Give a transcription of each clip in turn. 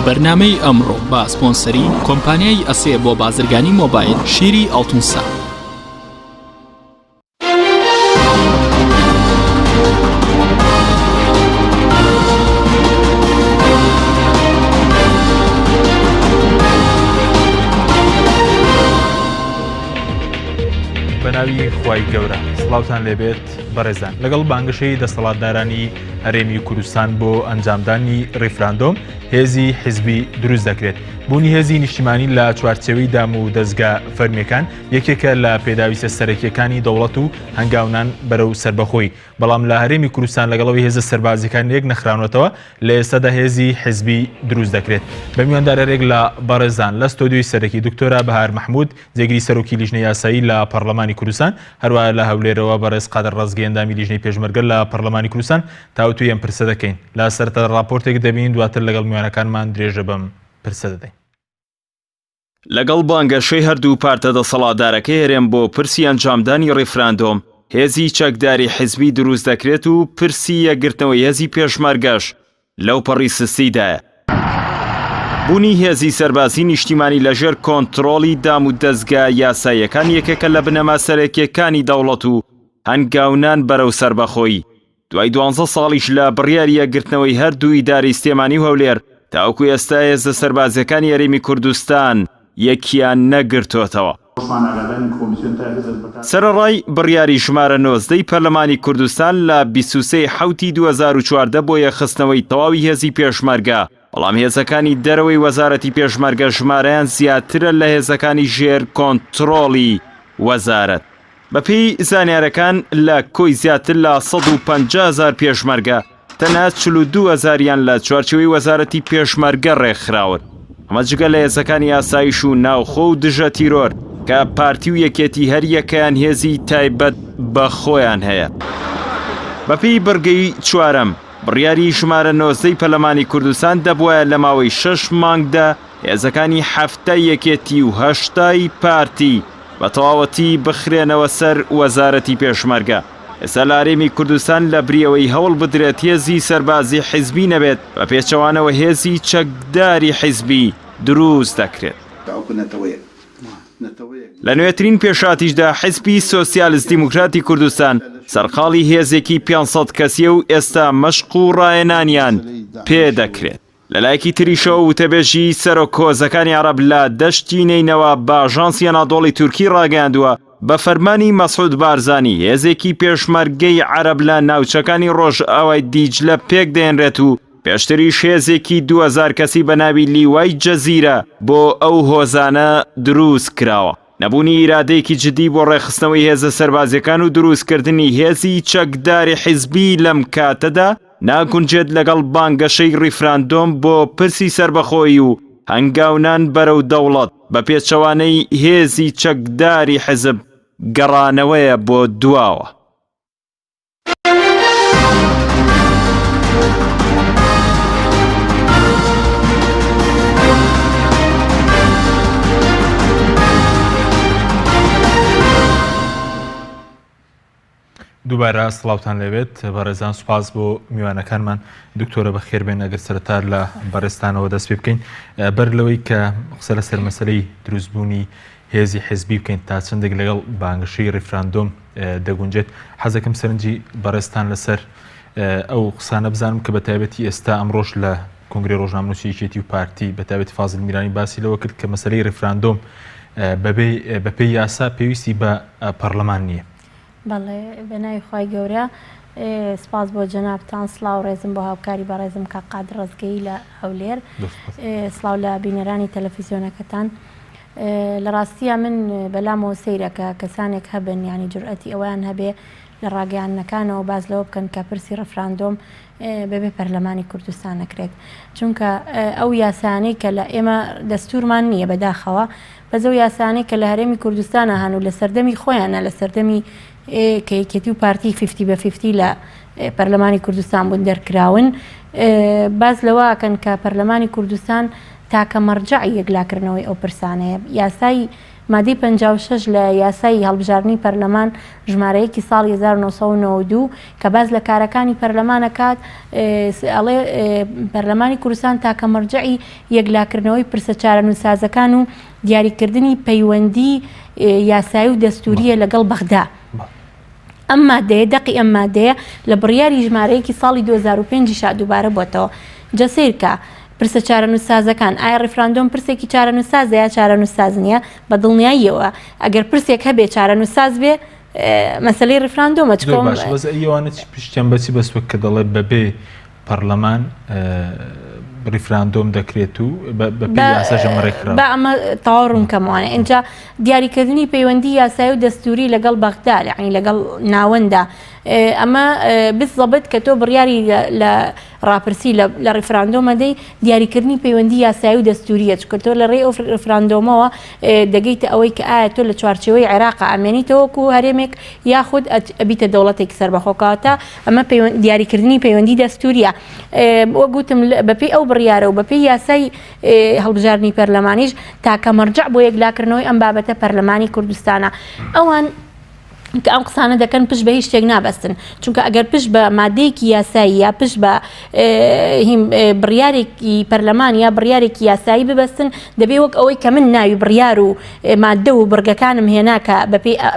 بەرنامەی ئەمڕۆ بە سپۆنسەری کۆمپانیای ئەسێ بۆ بازرگانی مۆبایل شیری ئەڵتونسا. بەناوی خوای گەورە سڵاوتان لێبێت بەڕێزان لەگەڵ بانگەشەی دەسەڵاتدارانی هەرێمی کوردستان بۆ ئەنجامدانی ڕیفراندۆم هێزی حیزبی دروست دەکرێت بوونی هێزی نیشتیمانی لە چوارچێوەی دام و دەزگا فەرمیەکان یەکێکە لە پێداویستە سەرەکیەکانی دەوڵەت و هەنگاونان بەرەو سەربەخۆی بەڵام لە هەرێمی کوردستان لەگەڵەوەی هێزە سەربازیەکان یەک نەخراونەتەوە لە ئێستادا هێزی حیزبی دروست دەکرێت بە میواندارێک لە بەڕێزان لە ستۆدیۆی سەرەکی دکتۆرە بەهار مەحمود جێگری سەرۆکی لیژنەی یاسایی لە پەڕلەمانی کوردستان، هەروەها لە هەولێرەوە بەڕێز قادر ڕەزگی ئەندامی لیژنەی پێشمەرگە لە پەڕلەمانی کوردستان تاوتوێی ئەم پرسە دەکەین. لە سەرەتا ڕاپۆرتێک دەبینین دواتر لەگەڵ میوانەکانمان درێژە بەم پرسە دەدەین. لەگەڵ بانگەشەی هەردوو پارتە دەسەڵاتدارەکەی هەرێم بۆ پرسی ئەنجامدانی ڕیفراندۆم، هێزی چەکداری حیزبی دروست دەکرێت و پرسی یەکگرتنەوەی هێزی پێشمەرگەش لەوپەڕی سستیدایە. بوونی هێزی سەربازی نیشتیمانی لەژێر کۆنتڕۆڵی دام و دەزگا یاساییەکان یەکێکە لە بنەما سەرەکییەکانی دەوڵەت و هەنگاونان بەرەو سەربەخۆیی. دوای دوانزە ساڵیش لە بڕیاری یەکگرتنەوەی هەردوو ئیدارەی سلێمانی و هەولێر، تاوەکو ئێستا هێزە سەربازییەکانی هەرێمی کوردستان یەکیان نەگرتۆتەوە. سەرەڕای بڕیاری ژمارە 19 ی پەرلەمانی کوردستان لە 23 ی حەوتی 2014 بۆ یەکخستنەوەی تەواوی هێزی پێشمەرگە، بەڵام هێزەکانی دەرەوەی وەزارەتی پێشمەرگە ژمارەیان زیاترە لە هێزەکانی ژێر کۆنتڕۆڵی وەزارەت. بەپێی زانیارەکان لە کۆی زیاتر لە 150 هەزار پێشمەرگە تەنها 42 هەزاریان لە چوارچێوەی وەزارەتی پێشمەرگە ڕێکخراون. ئەمە جگە لە هێزەکانی ئاسایش و ناوخۆ و دژە تیرۆر کە پارتی و یەکێتی هەریەکەیان هێزی تایبەت بە خۆیان هەیە. بەپێی بڕگەی چوارەم بڕیاری ژمارە 19 ی پەرلەمانی کوردستان دەبوایە لە ماوەی شەش مانگدا هێزەکانی حەفتای یەکێتی و هەشتای پارتی بە تەواوەتی بخرێنەوە سەر وەزارەتی پێشمەرگە. ئێستا لە هەرێمی کوردستان لە بری ئەوەی هەوڵ بدرێت هێزی سەربازی حیزبی نەبێت، بە پێچەوانەوە هێزی چەکداری حیزبی دروست دەکرێت. لە نوێترین پێشهاتیشدا حیزبی سۆسیالست دیموکراتی کوردستان سەرقاڵی هێزێکی 500 کەسیە و ئێستا مەشق و ڕاهێنانیان پێ دەکرێت. لەلایەکی تریشەوە وتەبێژی سەرۆک هۆزەکانی عەرەب لە دەشتی نەینەوا بە ئاژانسی ئەنادۆڵی تورکی ڕاگەیاندووە، بە فەرمانی مەسعود بارزانی هێزێکی پێشمەرگەی عەرەب لە ناوچەکانی ڕۆژئاوای دیجلە پێکدەهێنرێت و پێشتریش هێزێکی 2000 کەسی بە ناوی لیوای جەزیرە بۆ ئەو هۆزانە دروست کراوە. نەبوونی ئیرادەیەکی جدی بۆ ڕێکخستنەوەی هێزە سەربازیەکان و دروستکردنی هێزی چەکداری حیزبی لەم کاتەدا ناگونجێت لەگەڵ بانگەشەی ڕیفراندۆم بۆ پرسی سەربەخۆیی و هەنگاونان بەرەو دەوڵەت، بە پێچەوانەی هێزی چەکداری حیزب گەڕانەوەیە بۆ دواوە. دووبارە سڵاوتان لێبێت بەڕێزان سوپاس بۆ میوانەکانمان دکتۆرە بەخێربێن ئەگەر سەرەتا لە بەڕێزتانەوە دەست پێ بکەین بەر لەوەی کە قسە لەسەر مەسلەی دروستبوونی هێزی حزبی بکەین تا چەندێک لەگەڵ بانگەشەی ڕیفراندۆم دەگونجێت حەزەکەم سەرنجی بەڕێزتان لەسەر ئەو قسانە بزانم کە بە تایبەتی ئێستا ئەمڕۆژ لە کۆنگرەی ڕۆژنامەنووسی یەکێتی و پارتی بە تایبەتی فازل میرانی باسی لەوە کرد کە مەسلەی ڕیفراندۆم بەپێی یاسا پێویستی بە پەرلەمان نییە. بەڵێ بەناوی خوای گەورە سپاس بۆ جەنابتان سڵاو ڕێزم بۆ هاوکاری بەڕێزم کاک قادر ڕەزگەیی لە هەولێر سڵاو لە بینەرانی تەلەفیزیۆنەکەتان لە ڕاستیە من بەلامەوە سەیرە کە کەسانێک هەبن یعنی جورئەتی ئەوەیان هەبێ لە ڕاگەیاندنەکانەوە باس لەوە بکەن کە پرسی ڕفراندۆم بەبێ پەرلەمانی کوردستان نەکرێت چونکە ئەو یاسانەی کە لە ئێمە دەستورمان نییە بەداخەوە بەس ئەو یاسانەی کە لە هەرێمی کوردستانا هەن و لە سەردەمی خۆیانا لە سەردەمی کە یەکێتی و پارتی فیفتی بە فیفتی لە پەرلەمانی کوردستان بوون دەرکراون باس لەوە ئەکەن کە پەرلەمانی کوردستان تاکە مەرجەعی یەکلاکردنەوەی ئەو پرسانەیە یاسای. مادەی 56 لە یاسای هەڵبژاردنی پەرلەمان ژمارە یەکی ساڵی 1992 کە باس لە کارەکانی پەرلەمان ئەکات ئەڵێ پەرلەمانی کوردستان تاکە مەرجەعی یەکلاکردنەوەی پرسە چارەنووسسازەکان و دیاریکردنی پەیوەندی یاسایی و دەستوریە لەگەڵ بەغدا. ئەم مادەیە دەقی ئەم مادەیە لە بڕیاری ژمارە یەکی ساڵی 2005 شا دووبارە بۆتەوە. جا سەیرکە پرسە چارەنووسسازەکان ئایا ڕیفراندۆم پرسێکی چارەنووسسازە یا چارەنووسساز نییە؟ بە دڵنیاییەوە ئەگەر پرسێک هەبێ چارەنووسساز بێ مەسەلەی ڕیفراندۆمە زۆر باشە بەس ئەی ئەوانە چی پشتیان بەچی بەستوە کە دەڵێ بەبێ پەڕلەمان ڕیفراندۆم دەکرێت و بەپێی یاساش ئەمە ڕێکخراوە. با ئەمە تەواو ڕوون کەمەوە. ئینجا دیاریکردنی پەیوەندی یاسایی و دەستووری لەگەڵ بەغدا یانی لەگەڵ ناوەندا ئەمە بالضبط کە تۆ بڕیاری لە ڕاپرسی لە ڕیفراندۆمە دەی دیاریکردنی پەیوەندی یاسایی و دەستووریە چونکە تۆ لە ڕێی ئەو ڕیفراندۆمەوە دەگەیتە ئەوەی کە ئایا تۆ لە چوارچێوەی عێراقا ئەمێنیتەوە وەکو هەرێمێک یاخود ئەبیتە دەوڵەتێکی سەربەخۆ کەواتە ئەمە دیاریکردنی پەیوەندی دەستووریە وەک گوتم بەپێی ئەو بڕیارە و بەپێی یاسای هەڵبژاردنی پەرلەمانیش تاکە مەرجەع بۆ یەکلاکردنەوەی ئەم بابەتە پەرلەمانی کوردستانە ئەوان کە ئەم قسانە دەکەن پشت بە هیچ شتێک نابەستن چونکە ئەگەر پشت بە مادەیەکی یاسایی یا پشت بە بڕیارێکی پەرلەمان یا بڕیارێکی یاسایی ببەستن دەبێ وەک ئەوەی کە من ناوی بڕیار و مادە و بڕگەکانم هێنا کە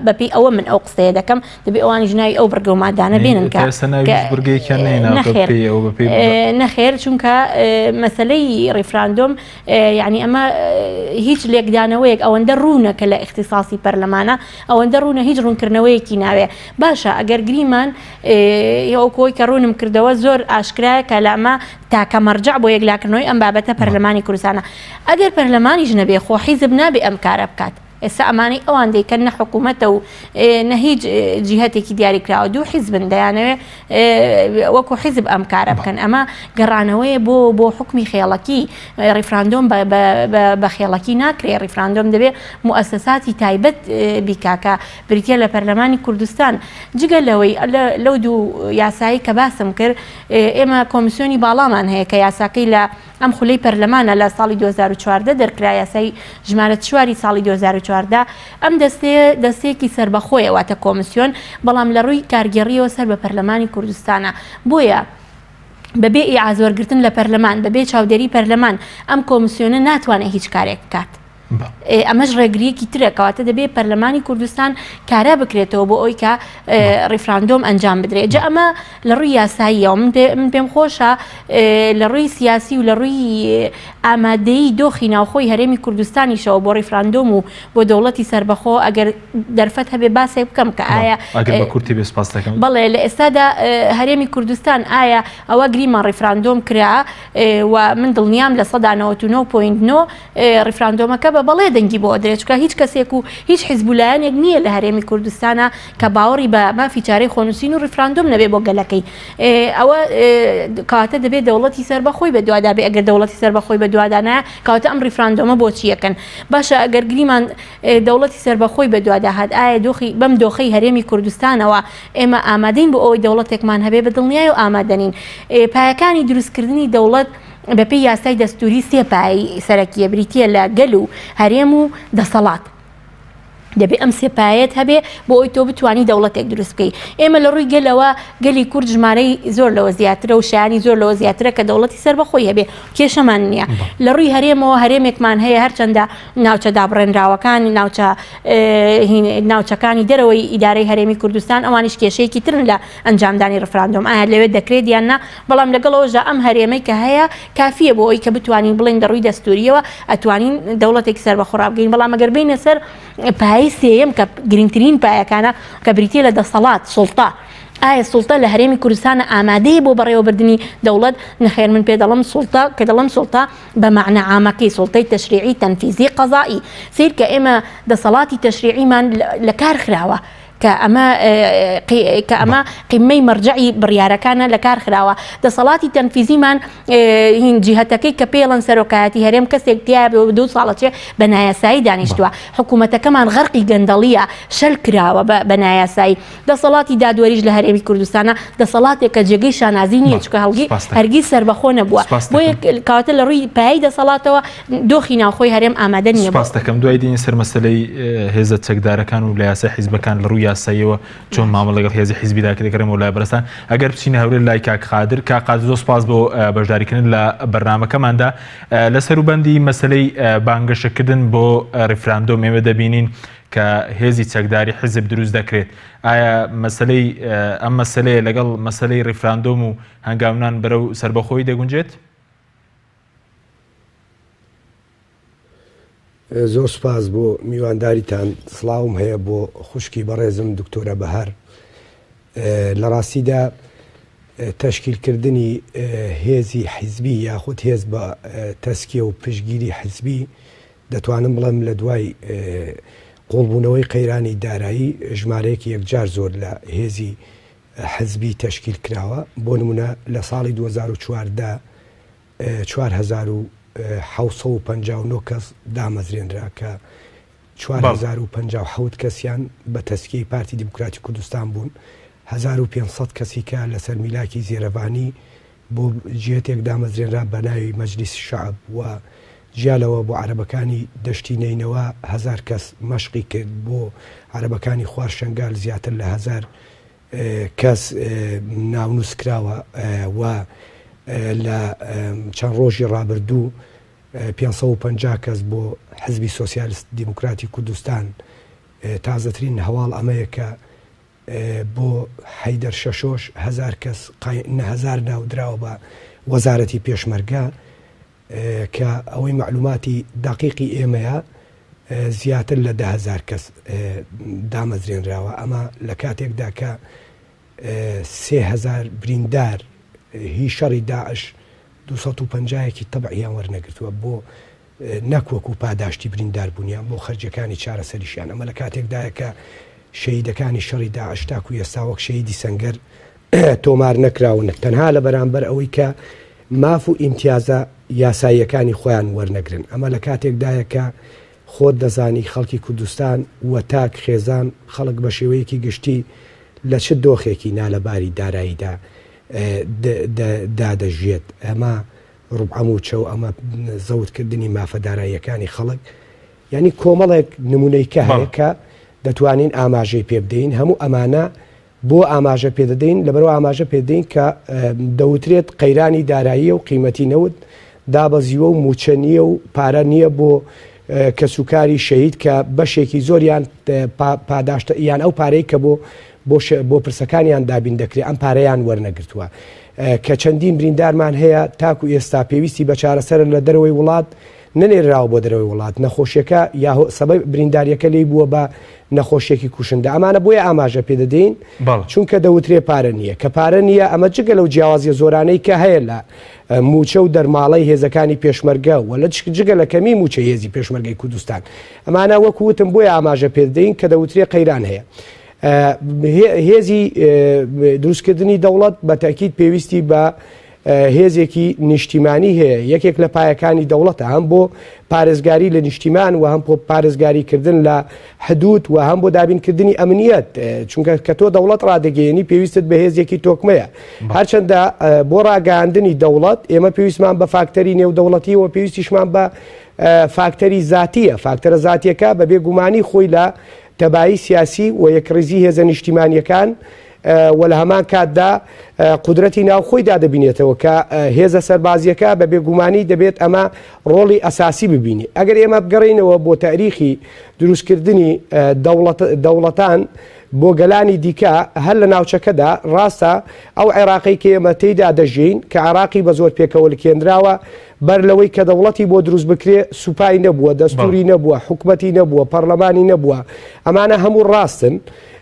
بەپێی ئەوە من ئەو قسەیە دەکەم دەبێ ئەوانیش ناوی ئەو بڕگە و مادانە بێنن کە نەخێر نەخێر چونکە مەسەلەی ڕیفراندۆم یانی ئەمە هیچ لێکدانەوەیەک ئەوەندە ڕوونە کە لە ئیختیساسی پەرلەمانە ئەوەندە ڕوونە هیچ ڕوونکردنەوەیەکی ناوێ باشە ئەگەر گریمان ئەوکۆی کە ڕوونم کردەوە زۆر ئاشکرایە کە لە ئەمە تاکە مەرجع بۆ یەکلاکردنەوەی ئەم بابەتە پەرلەمانی کوردستانە ئەگەر پەرلەمانیش نەبێ خۆ حیزب نابێ ئەم کارە بکات. ئێستا ئەمانەی ئەوان دەیکەن نە حکوومەتە و نە هیچ جیهەتێکی دیاریکراوە دوو حیزبن دەیانەوێ وەکو حیزب ئەم کارە بکەن ئەمە گەڕانەوەیە بۆ بۆ حکمی خێڵەکی ڕیفراندۆم بە خێڵەکی ناکرێ ڕیفراندۆم دەبێ موئەسەساتی تایبەت بیکاکە بریتە لە پەرلەمانی کوردستان جگە لەوەی لەو دوو یاسایی کە باسم کرد ئێمە کۆمیسیۆنی باڵامان هەیە کە یاساکەی لە ئەم خولەی پەرلەمانە لە ساڵی 2014 دەرکرا، یاسای ژمارە چواری ساڵی 2014، ئەم دەستەیە دەستەیەکی سەربەخۆیە واتە کۆمسیۆن، بەڵام لە ڕووی کارگێڕییەوە سەر بە پەرلەمانی کوردستانە، بۆیە بەبێ ئیعاز وەرگرتن لە پەرلەمان، بەبێ چاودێری پەرلەمان ئەم کۆمسیۆنە ناتوانێت هیچ کارێک بکات. ئەمەش ڕێگریەکی ترە کەواتە دەبێت پەرلەمانی کوردستان کارا بکرێتەوە بۆ ئەوی کە ڕیفراندۆم ئەنجام بدرێت جا ئەمە لە ڕووی یاساییەوە من من پێم خۆشە لە ڕووی سیاسی و لە ڕووی ئامادەیی دۆخی ناوخۆی هەرێمی کوردستانیشەوە بۆ ڕیفراندۆم و بۆ دەوڵەتی سەربەخۆ ئەگەر دەرفەت هەبێ باسێک بکەم کە ئایا ئەگەر بە کورتی بێ سپاس دەکەم بەڵێ لە ئێستادا هەرێمی کوردستان ئایا ئەوە گریمان ڕیفراندۆم کرا و من دڵنیام 99.9% ڕیفراندۆمەکە بە بەڵێ دەنگی بۆ ئەدرێت، چونکە هیچ کەسێک و هیچ حیزب و لایەنێک نییە لە هەرێمی کوردستانا کە باوەڕی بە مافی چارەی خۆنووسین و ڕیفراندۆم نەبێ بۆ گەلەکەی. ئەوە کەواتە دەبێ دەوڵەتی سەربەخۆی بەدوادا بێ، ئەگەر دەوڵەتی سەربەخۆی بەدوادا نایە کەواتە ئەم ڕیفراندۆمە بۆچی ئەکەن؟ باشە ئەگەر گریمان دەوڵەتی سەربەخۆی بەدوادا هات ئایا دۆخی بەم دۆخەی هەرێمی کوردستانەوە ئێمە ئامادەین بۆ ئەوەی دەوڵەتێکمان هەبێ؟ بە دڵنیایەوە ئامادە نین. پایەکانی دروستکردنی دەوڵەت بەپێی یاسای دەستووری سێ پایەی سەرەکییە بریتییە لە گەل و هەرێم و دەسەڵات. دەبێ ئەم سێ پایەت هەبێ بۆ ئەوی تۆ بتانی دەوڵەتێک دروست بکەی ئێمە لە ڕووی گەلەوە گەلی کورد ژمارەی زۆر لەوە زیاترە و شایانی زۆر لەوە زیاترە کە دەوڵەتی سەربەخۆی هەبێ کێشەمان نییە لە ڕووی هەرێمەوە هەرێمێکمان هەیە هەرچەندە ناوچە دابڕێنراوەکان ناوچە ناوچەکانی دەرەوەی ئیدارەی هەرێمی کوردستان ئەوانیش کێشەیەکی ترن لە ئەنجامدانی ڕفراندۆم ئایا لەوێ دەکرێت یان نا، بەڵام لەگەڵ ئەوەشدا ئەم هەرێمەی کە هەیە کافییە بۆ ئەوەی کە بتوانین بڵێین لە ڕووی دەستوورییەوە ئەتوانین دەوڵەتێکی سەربەخۆ ڕابگەین، بەڵام ئەگەر بێینە سەر پایەی سێیەم کە گرنگترین پایەکانە کە بریتییە لە دەسەڵات، سوڵتە، ئایا سوڵتە لە هەرێمی کوردستانە ئامادەیە بۆ بەڕێوەبردنی دەوڵەت؟ نەخێر من پێ دەڵێم سوڵتە، کە دەڵێم سوڵتە بە مەعنا عامەکەی سوڵتەی تەشریعی، تەنفیزی، قەزائی، سەیرکە ئێمە دەسەڵاتی تەشریعیمان لە کار خراوە. کە ئەمە کە ئەمە قیمەی مەرجەعی بڕیارەکانە لە کار خراوە. دەسەڵاتی تەنفیزیمان هین جیهەتەکەی کە پێڵەن سەرۆکایەتی هەرێم کەسێک تیا دوو ساڵە چێ بە نایاسایی دانیشتووە. حکوومەتەکەمان غەرقی گەندەڵیە، شەل کراوە بە نایاسایی. دەسەڵاتی دادوەریش لە هەرێمی کوردستانە دەسەڵاتێکە جێگەی شانازی نییە، چونکە هەڵگی هەرگیز سەربەخۆ نەبووە. بۆیە کەواتە لە ڕووی پایەی دەسەڵاتەوە دۆخی ناوخۆی هەرێم ئامادە نییە. سپاست دەکەم. دوای دێینە سەر مەسەلەی هێزە چەکدارەکان و لە یاسای حیزبەکان لە ڕووی یاساییەوە چۆن مامەڵە لەگەڵ هێزی حیزبیدا کرد دەگەڕێمەوە لای بەڕێزتان. ئەگەر بچینە هەولێر لای کاک قادر. کاک قادر زۆر سپاس بۆ بەشداریکردن لە بەرنامەکەماندا. لە سەروبەندی مەسەلەی بانگەشەکردن بۆ ڕیفراندۆم ئێمە دەبینین کە هێزی چەکداری حیزب دروست دەکرێت. ئایا مەسەلەی ئەم مەسەلەیە لەگەڵ مەسەلەی ڕیفراندۆم و هەنگاونان بەرەو سەربەخۆیی دەگونجێت؟ زۆر سوپاس بۆ میوانداریتان، سڵاوم هەیە بۆ خوشکی بەڕێزم دکتۆرە بەهار. لە ڕاستیدا تەشکیلکردنی هێزی حیزبی یاخود هێز بە تەسکیە و پشتگیری حیزبی دەتوانم بڵێم لە دوای قوڵبوونەوەی قەیرانی دارایی ژمارەیەکی یەکجار زۆر لە هێزی حزبی تەشکیل کراوە، بۆ نمونە لە ساڵی 2014 4759 کەس دامەزرێنرا کە 4057 کەسیان بە تەسکیەی پارتی دیموکراتی کوردستان بوون، 1500 کەسی کە لەسەر میلاکی زێرەڤانی بۆ جیهەتێک دامەزرێنرا بە ناوی مەجلیس شەعب و جیا لەوە بۆ عەرەبەکانی دەشتی نەینەوا هەزار کەس مەشقی کرد، بۆ عەرەبەکانی خوار شەنگال زیاتر لە هەزار کەس ناونووس کراوە و لە چەند ڕۆژی ڕابردوو 550 کەس بۆ حزبی سۆسیالست دیموکراتی کوردستان تازەترین هەواڵ ئەمەیە کە بۆ حەیدەر شەشۆش هەزار کەس هەزار ناو دراوە بە وەزارەتی پێشمەرگە کە ئەوەی مەعلوماتی دەقیقی ئێمەیە زیاتر لە 10هزار کەس دامەزرێنراوە ئەمە لە کاتێکدا کە 3000 بریندار هی شەڕی داعش 250ێکی تەبعیان وەرنەگرتووە بۆ نەک وەکو پاداشتی برینداربوونیان بۆ خەرجیەکانی چارەسەریشیان، ئەمە لە کاتێکدایە کە شەهیدەکانی شەڕی داعش تاکو ئێستا وەک شەهیدی سەنگەر تۆمار نەکراون تەنها لە بەرامبەر ئەوەی کە ماف و ئیمتیازە یاساییەکانی خۆیان وەرنەگرن، ئەمە لە کاتێکدایە کە خۆت دەزانی خەڵکی کوردستان و تاک خێزان خەڵک بە شێوەیەکی گشتی لە چ دۆخێکی نالەباری داراییدا دا دەژیێت، ئەمە ڕوبعە مووچە و ئەمە زەوتکردنی مافە داراییەکانی خەڵک یعنی کۆمەڵێک نمونەی کە هەیە کە دەتوانین ئاماژەی پێ بدەین هەموو ئەمانە بۆ ئاماژە پێدەدەین لەبەرەوە ئاماژە پێدەین کە دەوترێت قەیرانی داراییە و قیمەتی نەوت دابەزیوە و موچە نییە و پارە نییە بۆ کەسوکاری شەهید کە بەشێکی زۆریان پاداشت یان ئەو پارەی کە بۆ بۆ پرسەکانیان دابین دەکرێت ئەم پارەیان وەرنەگرتووە. کە چەندین بریندارمان هەیە تاکو ئێستا پێویستی بە چارەسەرە لە دەرەوەی وڵات نەنێرراوە بۆ دەرەوەی وڵات نەخۆشیەکە یا سەبەب برینداریەکە لێی بووە بە نەخۆشیەکی کوشندە ئەمانە بۆیە ئاماژە پێ دەدەین چونکە دەوترێ پارە نییە کە پارە نییە ئەمە جگە لەو جیاوازیە زۆرانەی کە هەیە لە موچە و دەرماڵەی هێزەکانی پێشمەرگە و لە جگە لە کەمی موچە هێزی پێشمەرگەی کوردستان ئەمانە وەکو وتم بۆیە ئاماژە پێ دەدەین کە دەوترێ قەیران هەیە هێزی دروستکردنی دەوڵەت بە تەکیید پێویستی بە هێزێکی نیشتیمانی هەیە یەکێک لە پایەکانی دەوڵەتە هەم بۆ پارێزگاری لە نیشتیمان و هەم بۆ پارێزگاریکردن لە حدود و هەم بۆ دابینکردنی ئەمنیەت چونکە کە تۆ دەوڵەت ڕادەگەیەنی پێویستت بە هێزێکی تۆکمەیە هەرچەندە بۆ ڕاگەاندنی دەوڵەت ئێمە پێویستمان بە فاکتەری نێودەوڵەتی و پێویستیشمان بە فاکتەری زاتیە فاکتەرە زاتیەکە بە بێگومانی خۆی لە تەبایی سیاسی و یەکڕیزی هێزە نیشتیمانییەکان و لە هەمان کاتدا قودرەتی ناوخۆیدا دەبینێتەوە کە هێزە سەربازییەکە بە بێگومانی دەبێت ئەمە ڕۆڵی ئەساسی ببینی. ئەگەر ئێمە بگەڕێینەوە بۆ تاریخی دروستکردنی دەوڵەتان بۆ گەلانی دیکە هەر لە ناوچەکەدا، ڕاستە ئەو عێراقەی کە ئێمە تێیدا دەژیین کە عێراقی بە زۆر پێکەوەلکێنراوە، بەر لەوەی کە دەوڵەتی بۆ دروست بکرێ سوپای نەبووە، دەستوری نەبووە، حکومەتی نەبووە، پەڕلەمانی نەبووە، ئەمانە هەموو ڕاستن.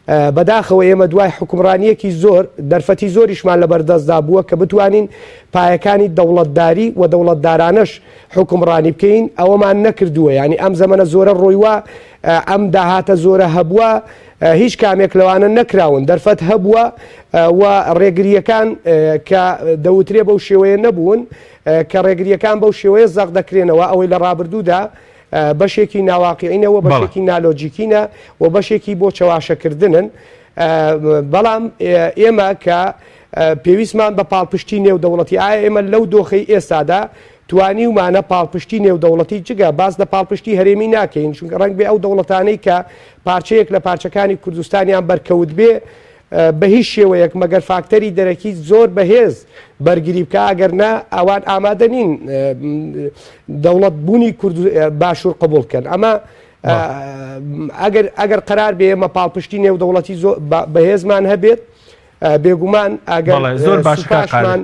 بەداخەوە ئێمە دوای حوکمڕانییەکی زۆر، دەرفەتی زۆریشمان لەبەردەستدا بووە کە بتوانین پایەکانی دەوڵەتداری و دەوڵەتدارانەش حوکمڕانی بکەین، ئەوەمان نەکردووە، یانی ئەم زەمەنە زۆرە ڕۆیوە، ئەم داهاتە زۆرە هەبووە، هیچ کامێک لەوانە نەکراون، دەرفەت هەبووە و ڕێگرییەکان کە دەوترێ بەو شێوەیە نەبوون، کە ڕێگرییەکان بەو شێوەیە زەق دەکرێنەوە، ئەوەی لە ڕابردوودا بەشێکی ناواقیعینە و بەشێکی نالۆجیکینە و بەشێکی بۆ چەواشەکردنن، بەڵام ئێمە کە پێویستمان بە پاڵپشتی نێودەوڵەتی ئایا ئێمە لەو دۆخەی ئێستادا توانیومانە پاڵپشتی نێودەوڵەتی جگە باس لە پاڵپشتی هەرێمی ناکەین چونکە ڕەنگ بێ ئەو دەوڵەتانەی کە پارچەیەک لە پارچەکانی کوردستانیان بەرکەوت بێ بە هیچ شێوەیەک مەگەر فاکتەری دەرەکی زۆر بەهێز بەرگری بکا ئەگەر نا ئەوان ئامادە نین دەوڵەت بوونی کورد باشوور قبوڵ کەن ئەمە ئەگەر ئەگەر قرار بێ ئێمە پاڵپشتی نێودەوڵەتی زۆر بەهێزمان هەبێت بێگومان ئەگەر زۆر باشمان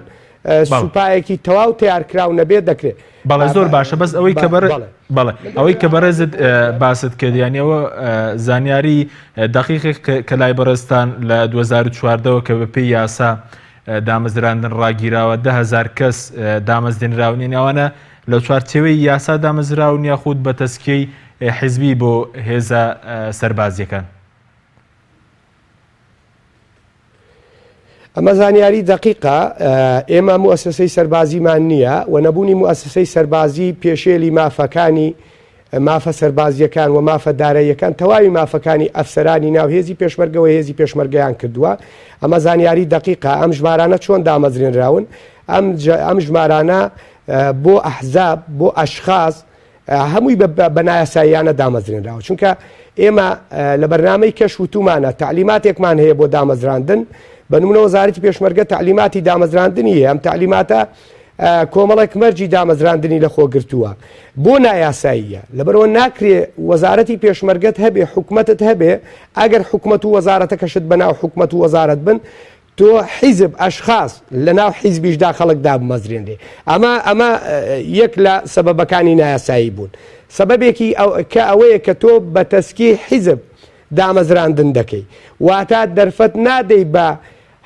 سوپایەکی تەواو تیارکراو نەبێت دەکرێت. بەڵێ زۆر باشە بەس ئەوەی کە بەر بەڵێ ئەوەی کە بەڕێزت باست کرد یانی ئەوە زانیاری دقیقێک کە لای بەڕێزتان لە 2014ەوە کە بە پێی یاسا دامەزراندن ڕاگیراوە دههزار کەس دامەزدێنراون یانی ئەوانە لە چوارچێوەی یاسا دامەزراون یاخود بە تەسکیەی حیزبی بۆ هێزە سەربازیەکان؟ ئەمە زانیاری دەقیقە، ئێمە موئەسەسەی سەربازیمان نییە و نەبوونی موئەسەسەی سەربازی پێشێلی مافەکانی مافە سەربازییەکان و مافە داراییەکان تەواوی مافەکانی ئەفسەرانی ناو هێزی پێشمەرگە و هێزی پێشمەرگەیان کردووە. ئەمە زانیاری دەقیقە. ئەم ژمارانە چۆن دامەزرێنراون؟ ئەم ئەم ژمارانە بۆ ئەحزاب، بۆ ئەشخاس، هەمووی بە نایاساییانە دامەزرێنراوە چونکە ئێمە لە بەرنامەی کەش وتومانە تەعلیماتێکمان هەیە بۆ دامەزراندن بە نمونە وەزارەتی پێشمەرگە تەعلیماتی دامەزراندنی هەیە ئەم تەعلیماتە کۆمەڵێک مەرجی دامەزراندنی لە خۆ گرتووە بۆ نایاساییە لەبەرەوە ناکرێ وەزارەتی پێشمەرگەت هەبێ حکومەتت هەبێ ئەگەر حکومەت و وەزارەتەکەشت بەناو حکومەت و وەزارەت بن تۆ حیزب، ئەشخاص، لە ناو حیزبیشدا خەڵک دابمەزرێنرێ. ئەمە ئەمە یەک لە سەبەبەکانی نایاسایی بوون. سەبەبێکی کە ئەوەیە کە تۆ بە تەسکی حیزب دامەزراندن دەکەی. واتە دەرفەت نادەی بە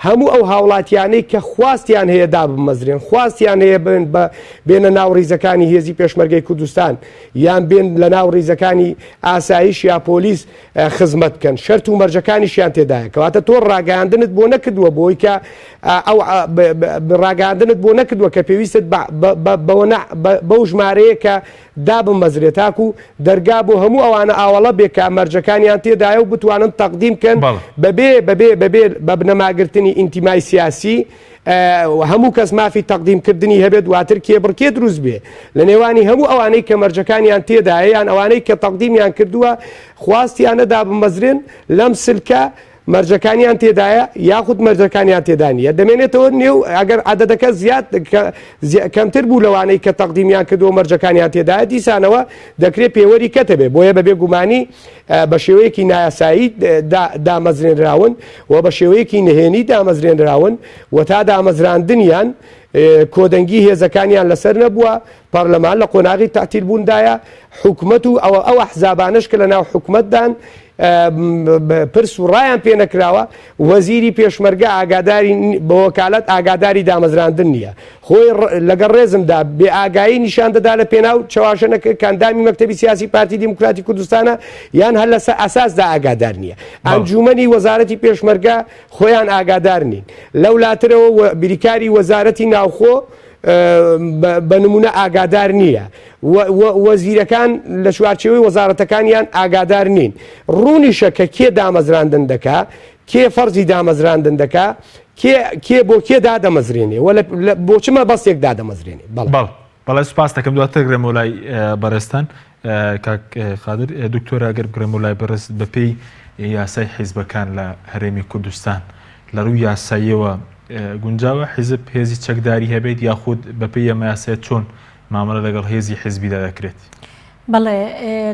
هەموو ئەو هاوڵاتیانەی کە خواستیان هەیە دابمەزرێن، خواستیان هەیە بن بە بێنە ناو ڕیزەکانی هێزی پێشمەرگەی کوردستان یان بێن لە ناو ڕیزەکانی ئاسایش یا پۆلیس خزمەت بکەن شەرت و مەرجەکانیشیان تێدایە کەواتە تۆ ڕاگەیاندنت بۆ نەکردووە بۆی کە ئەو ڕاگەاندنت بۆ نەکردووە کە پێویستت بەو ژمارەیە کە دابمەزرێت تاکو دەرگا بۆ هەموو ئەوانە ئاوەڵە بێ کە مەرجەکانیان تێدایە و بتوانن تەقدیم بکەن بەبێ بەبێ بەبێ بە بنەماگرتنی ئینتیمای سیاسی هەموو کەس مافی تەقدیم کردنی هەبێت دواتر کێبڕکێ دروست بێ لە نێوانی هەموو ئەوانەی کە مەرجەکانیان تێدایە یان ئەوانەی کە تەقدیمیان کردووە خواستیانە دابمەزرێن لەم سلکە مەرجەکانیان تێدایە یاخود مەرجەکانیان تێدا نییە دەمێنێتەوە نێو ئەگەر عەدەدەکە زیاد کەمتر بوو لەوانەی کە تەقدیمیان کردووە مەرجەکانیان تێدایە دیسانەوە دەکرێت پێوەری کەتە بێ بۆیە بەبێ گومانی بە شێوەیەکی نایاسایی دامەزرێنراون و بە شێوەیەکی نهێنی دامەزرێنراون و تا دامەزراندنیان کۆدەنگی هێزەکانیان لەسەر نەبووە، پەرلەمان لە قۆناغی تەعتیل بووندایە، حکومەت و ئەو ئەو ئەحزابانەش کە لەناو حکومەتدان پرس و ڕایان پێ نەکراوە، وەزیری پێشمەرگە ئاگاداری بە وەکالەت ئاگاداری دامەزراندن نییە. خۆی لەگەڵ ڕێزمدا بێ ئاگایی نیشان دەدا لە پێناو چەواشە نەکرد کە ئەندامی مەکتەبی سیاسی پارتی دیموکراتی کوردستانە یان هەر لەسەر ئەساسدا ئاگادار نییە. ئەنجوومەنی وەزارەتی پێشمەرگە خۆیان ئاگادار نین. لەولاترەوە بریکاری وەزارەتی ناوخۆ بە نمونە ئاگادار نییە. وەزیرەکان لە چوارچێوەی وەزارەتەکانیان ئاگادار نین. ڕوونیشە کە کێ دامەزراندن دەکا، کێ فەرزی دامەزراندن دەکا، کێ کێ بۆ کێ دادەمەزرێنێ و بۆ چ مەبەستێک دادەمەزرێنێ. بەڵێ. بەڵێ بەڵێ سوپاست دەکەم. دواتر گرێمەوە لای بەڕێزتان کاک قادر. دکتۆر ئەگەر بگرێمەوە لای بەڕێزت بەپێی یاسای حیزبەکان لە هەرێمی کوردستان لە ڕووی یاساییەوە گونجاوە حیزب هێزی چەکداری هەبێت یاخود بەپێی ئەمە یاسایە چۆن مامەڵە لەگەڵ هێزی حیزبیدا دەکرێت؟ بەڵێ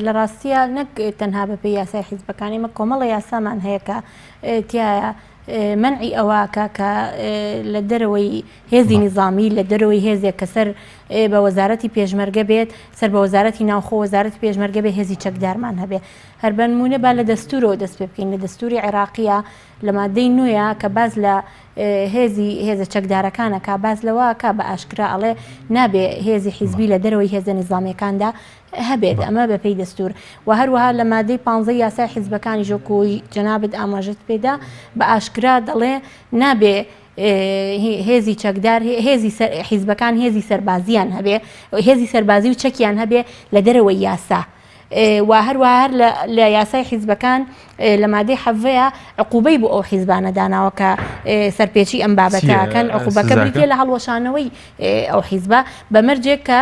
لە ڕاستییا نەک تەنها بەپێی یاسای حیزبەکان ئێمە کۆمەڵە یاسامان هەیە کە تیایە مەنعی ئەوە کە کە لە دەرەوەی هێزی نیزامی لە دەرەوەی هێزێک کە سەر بە وەزارەتی پێشمەرگە بێت، سەر بە وەزارەتی ناوخۆ، وەزارەتی پێشمەرگە بێ هێزی چەکدارمان هەبێ. هەر بەنموونە با لە دەستوورەوە دەست پێ بکەین، لە دەستووری عێراقییە لە مادەی نۆیە کە باس لە هێزی هێزە چەکدارەکان ئەکا باس لەوە ئەکا بە ئاشکرا ئەڵێ نابێ هێزی حیزبی لە دەرەوەی هێزە نیزامییەکاندا هەبێت ئەمە بە پێی دەستوور و هەروەها لە مادەی پانزەی یاسای حیزبەکانیش وەکوو جەنابت ئاماژەت پێدا بە ئاشکرا دەڵێ نابێ هێزی چەکدار هێزی حیزبەکان هێزی سەربازیان هەبێ هێزی سەربازی و چەکیان هەبێ لە دەرەوەی یاسا و هەروەها هەر لە یاسای حیزبەکان لە مادەی حەڤەیە عقوبەی بۆ ئەو حیزبانە داناوە کە سەرپێچی ئەم بابەتەکەن عقوبەکە بریتە لە هەڵوەشانەوەی ئەو حیزبە بە مەرجێک کە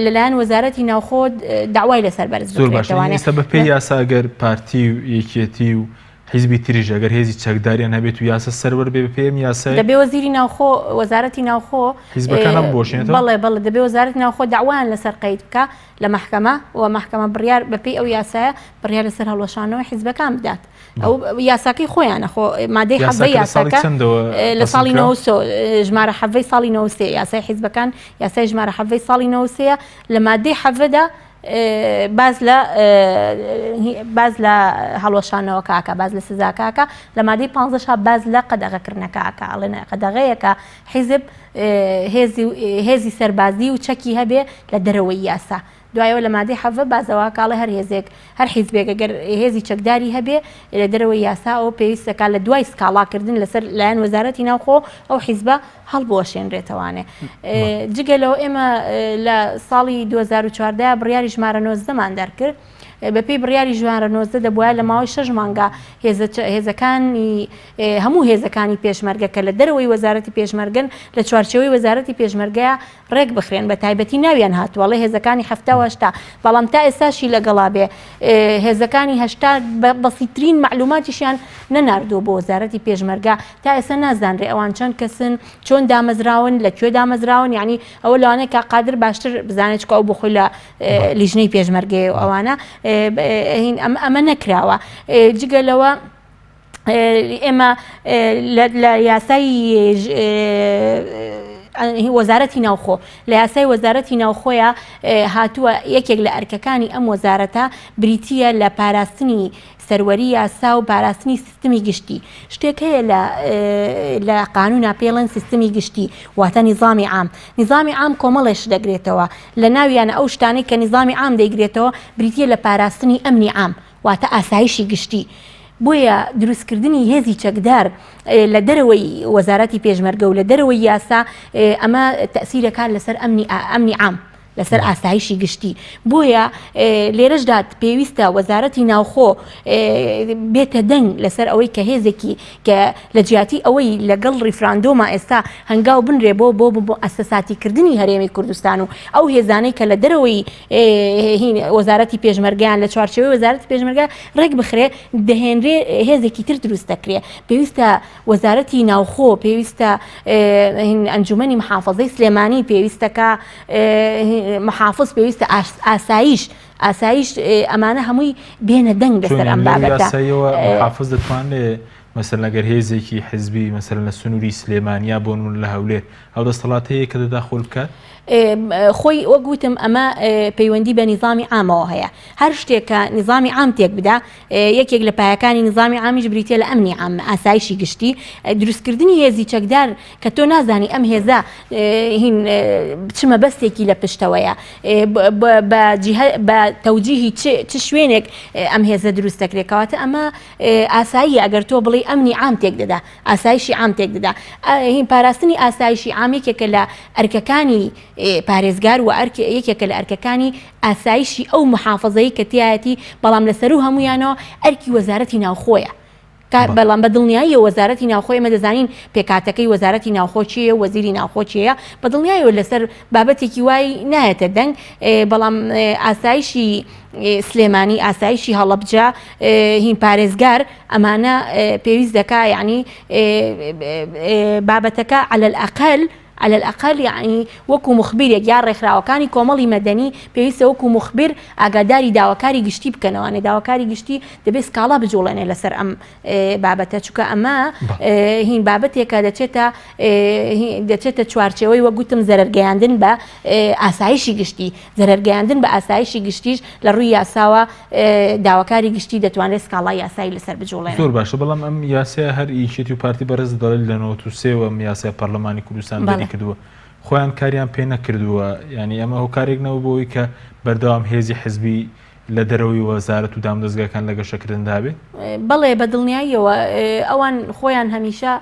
لەلایەن وەزارەتی ناوخۆ داوای لەسەر بەرز زۆر باشە ئێستا بە پێی یاسا گەر پارتی و یەکێتی و حیزبی تریش ئەگەر هێزی چەکداریان هەبێت و یاسا سەروەر بێ بەپێی ئەم یاسایە دەبێ وەزیری ناوخۆ وەزارەتی ناوخۆ حیزبەکان هەڵبوەشێنێتەوە؟ بەڵێ بەڵێ دەبێ وەزارەتی ناوخۆ دەعوایان لەسەر قەید بکا لە مەحکەمە و مەحکەمە بڕیار بەپێی ئەو یاسایە بڕیار لەسەر هەڵوەشانەوەی حیزبەکان بدات ئەو یاساکەی خۆیانە خۆ مادەی حەڤەی یاساکە لە ساڵی نەوەسۆ ژمارە حەڤەی ساڵی نەوەسێ یاسای حیزبەکان یاسای ژمارە حەڤەی ساڵی نەوەسەیە لە مادەی حەڤەدا باس لە باس لە هەڵوەشانەوەکە ئەکا باس لە سزاکە ئەکا لە مادەی پانزەشا باس لە قەدەغەکردنەکە ئەکا ئەڵێن قەدەغەیەکە حیزب هێزی هێزی سەربازی و چەکی هەبێ لە دەرەوەی یاسا دوایەوە لە مادەی حەڤە بازەوە کاڵێ هەر هێزێک هەر حیزبێک گەر هێزی چەکداری هەبێ لە دەرەوەی یاسا ئەوە پێویست دەکات لە دوای سکاڵاکردن لەسەر لایەن وەزارەتی ناوخۆ ئەو حیزبە هەڵبوەشێنرێتەوانێ. جگە لەوە ئێمە لە ساڵی 2014 بڕیاری ژمارە 19 مان دەرکرد. بەپێی بڕیاری ژمارە 19 دەبوایە لە ماوەی شەش مانگا هێزەکانی هەموو هێزەکانی پێشمەرگە کە لە دەرەوەی وەزارەتی پێشمەرگەن لە چوارچێوەی وەزارەتی پێشمەرگەیە ڕێک بخرێن بە تایبەتی ناویان هاتووە ئەڵێ هێزەکانی 70 و 80 بەڵام تا ئێستاشی لەگەڵا بێ هێزەکانی 80 بە بەسیترین مەعلوماتیشیان نەناردووە بۆ وەزارەتی پێشمەرگە تا ئێستا نازانرێ ئەوان چەند کەسن چۆن دامەزراون لە کوێ دامەزراون یعنی ئەوە لەوانەیە کاک قادر باشتر بزانێت چکە ئەو بۆ خۆی لە لیژنەی پێشمەرگەیە و ئەوانە ئەمە نەکراوە جگە لەوە ئێمە لە یاسای وەزارەتی ناوخۆ لە یاسای وەزارەتی ناوخۆیە هاتووە یەکێک لە ئەرکەکانی ئەم وەزارەتە بریتە لە پاراستنی سەروەری یاسا و پاراستنی سیستمی گشتی شتێک هەیە لە لە قانونا پێڵێن سیستمی گشتی واتە نیزامی عام نیزامی عام کۆمەڵێ شت دەگرێتەوە لە ناویانە ئەو شتانەی کە نیزامی عام دەیگرێتەوە بریتە لە پاراستنی ئەمنی عام واتە ئاسایشی گشتی. بۆیە دروستکردنی هێزی چەکدار لە دەرەوەی وەزارەتی پێشمەرگە و لە دەرەوەی یاسا ئەمە تەئسیرەکات لەسەر ئەمنی ئەمنی عام لەسەر ئاسایشی گشتی بۆیە لێرەشدا پێویستە وەزارەتی ناوخۆ بێتە دەنگ لەسەر ئەوەی کە هێزێکی کە لە جیاتی ئەوەی لەگەڵ ڕیفراندۆما ئێستا هەنگاو بنرێ بۆ بۆ بۆ ئەسەساتیکردنی هەرێمی کوردستان و ئەو هێزانەی کە لە دەرەوەی وەزارەتی پێشمەرگەیان لە چوارچێوەی وەزارەتی پێشمەرگە ڕێک بخرێ دەهێنرێ هێزێکی تر دروست دەکرێ پێویستە وەزارەتی ناوخۆ پێویستە ئەنجومەنی محافظەی سلێمانی پێویستەکە محافظ پێویستە ئاسایش ئاسایش ئەمانە هەمووی بێنە دەنگ لەسەر ئەم بابەتە. محافظ دەتوانێت مەسەلەن ئەگەر هێزێکی حزبی مەسەلەن لە سنووری سلێمانیا بۆ نمونە لە هەولێر ئەو دەستەڵاتە هەیە کە تەداخول بکات؟ خۆی وەک وتم ئەمە پەیوەندی بە نیزامی عامەوە هەیە هەر شتێک کە نیزامی عام تێک بدا یەکێک لە پایەکانی نیزامی عامیش بریتە لە ئەمنی عام ئاسایشی گشتی دروستکردنی هێزی چەکدار کە تۆ نازانی ئەم هێزە هین چ مەبەستێکی لە پشتەوەیە بە تەوجیهی چ شوێنێک ئەم هێزە دروست دەکرێت کەواتە ئەمە ئاساییە ئەگەر تۆ بڵێی ئەمنی عام تێک دەدا، ئاسایشی عام تێک دەدا. هین پاراستنی ئاسایشی عام یەکێکە لە ئەرکەکانی پارێزگار و ئەرک یەکێکە لە ئەرکەکانی ئاسایشی ئەو محافەزەی کە تیایەتی، بەڵام لە سەروو هەموویانەوە ئەرکی وەزارەتی ناوخۆیە. بەڵام بە دڵنیاییەوە وەزارەتی ناوخۆ ئێمە دەزانین پێکهاتەکەی وەزارەتی ناوخۆ کێیە و وەزیری ناوخۆ کێیە، بە دڵنیایەوە لەسەر بابەتێکی وای نایەتە دەنگ، بەڵام ئاسایشی سلێمانی، ئاسایشی هەڵەبجە، هین پارێزگار، ئەمانە پێویست دەکا یەعنی بابەتەکە عەلەلئەقەل. علی الاقل یەعنی وەکو موخبیرێک یا ڕێکخراوەکانی کۆمەڵی مەدەنی پێویستە وەکو موخبیر ئاگاداری داواکاری گشتی بکەنەوانێ داواکاری گشتی دەبێ سکاڵا بجوڵێنێ لەسەر ئەم بابەتە چونکە ئەمە هین بابەتێکە دەچێتە دەچێتە چوارچێوەی وەک گوتم زەرەرگەیاندن بە ئاسایشی گشتی زەرەرگەیاندن بە ئاسایشی گشتیش لە ڕووی یاساوە داواکاری گشتی دەتوانرێت سکاڵای یاسایی لەسەر بجوڵێنێت. زۆر باشە بەڵام ئەم یاسایە هەر یەکێتی و پارتی بەڕێز دەڵێت لە 93 وە ئەم یاسای پەرلەمانی کوردستان دەری کردووە خۆیان کاریان پێ نەکردووە یعنی ئەمە هۆکارێک نەبوو بۆ ئەوەی کە بەردەوام هێزی حزبی لە دەرەوەی وەزارەت و دامودەزگاکان لە گەشەکردندا بێت؟ بەڵێ بە دڵنیاییەوە ئەوان خۆیان هەمیشە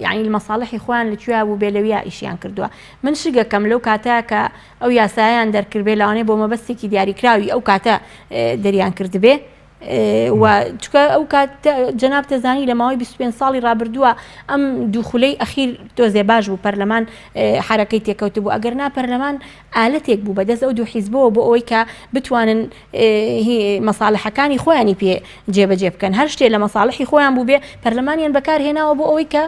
یعنی مەساڵحی خۆیان لە کوێیا بوو بێ لەویا ئیشیان کردووە من شگەکەم لەو کاتە کە ئەو یاسایان دەرکردبێ لەوانەیە بۆ مەبەستێکی دیاریکراوی ئەو کاتە دەریان کردبێ و چکە ئەو کات جەناب تەزانی لە ماوەی 25 ساڵی ڕابردووە ئەم دوو خولەی ئەخیر تۆزێ باش بوو پەرلەمان حرەکەی تێکەوت بوو ئەگەر نا پەرلەمان ئالەتێک بوو بەدەست ئەو دوو حیزبەوە بۆ ئەوەی کە بتوانن مەساڵحەکانی خۆیانی پێ جێبەجێ بکەن هەر شتێ لە مەساڵحی خۆیان بوو بێ پەرلەمانیان بەکار هێناوە بۆ ئەوەی کە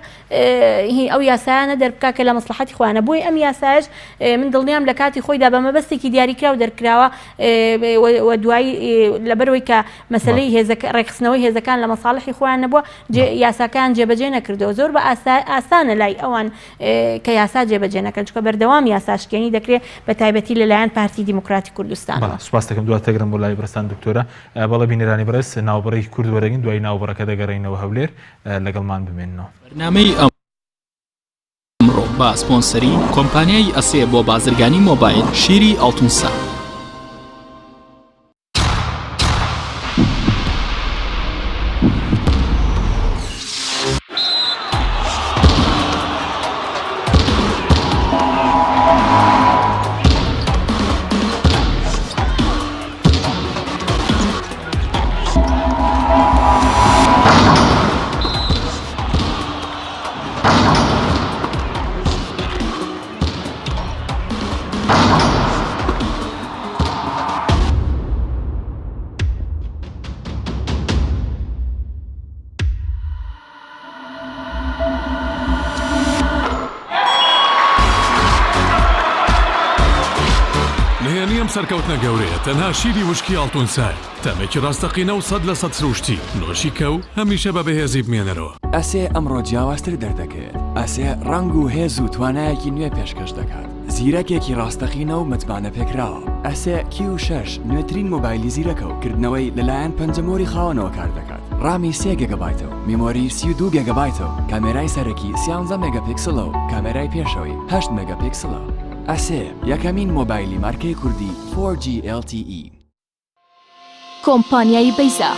ئەو یاسایانە دەربکا کە لە مەسڵەحەتی خۆیانە بۆیە ئەم یاسایەش من دڵنیام لە کاتی خۆیدا بە مەبەستێکی دیاریکراو دەرکراوە و دوایی لەبەرەوەی کە مەسلەی هێزەکە ڕێکخستنەوەی هێزەکان لە مەساڵحی خۆیان نەبووە یاساکان جێبەجێ نەکردەوە زۆر بە ئاسانە لای ئەوان کە یاسا جێبەجێ نەکەن چونکە بەردەوام یاساشکێنی دەکرێت بە تایبەتی لەلایەن پارتی دیموکراتی کوردستانەوە. سوپاس دەکەم دوات دەگرم بۆ لای بەڕێزتان دکتۆرە. بەڵێ بینەرانی بەڕێز ناوبڕێکی کورت وەرەگرین دوای ناوبڕەکە دەگەڕێینەوە هەولێر لەگەڵمان بمێننەوە. بەرنامەی ئەمڕۆ بە سپۆنسەری کۆمپانیای ئەسێ بۆ بازرگانی مۆبایل شیری ئاڵتونسا. نهێنی ئەم سەرکەوتنە گەورەیە تەنها شیری وشکی ئاڵتونسایە، تامێکی ڕاستەقینە و 100% سروشتی، نۆشی کە و هەمیشە بە بەهێزی بمێنەرەوە. ئەسێ ئەمڕۆ جیاوازتر دەردەکەوێت. ئەسێ ڕەنگ و هێز و توانایەکی نوێ پێشکەش دەکات. زیرەکێکی ڕاستەقینە و متمانەپێکراوە. ئەسێ کیو شەش نوێترین مۆبایلی زیرەکە و کردنەوەی لەلایەن پەنجەمۆری خاوەنەوە کار دەکات. ڕامی سێ گێگابایتە و میمۆری 32 گێگابایتە و کامێرای سەرەکی سیانزە مێگاپیکسڵە و کامێرای پێشەوەی هەشت مێگاپیکسڵە. ئەسێ یەکەمین مۆبایلی مارکەی کوردی 4G LTE. کۆمپانیای بەیزا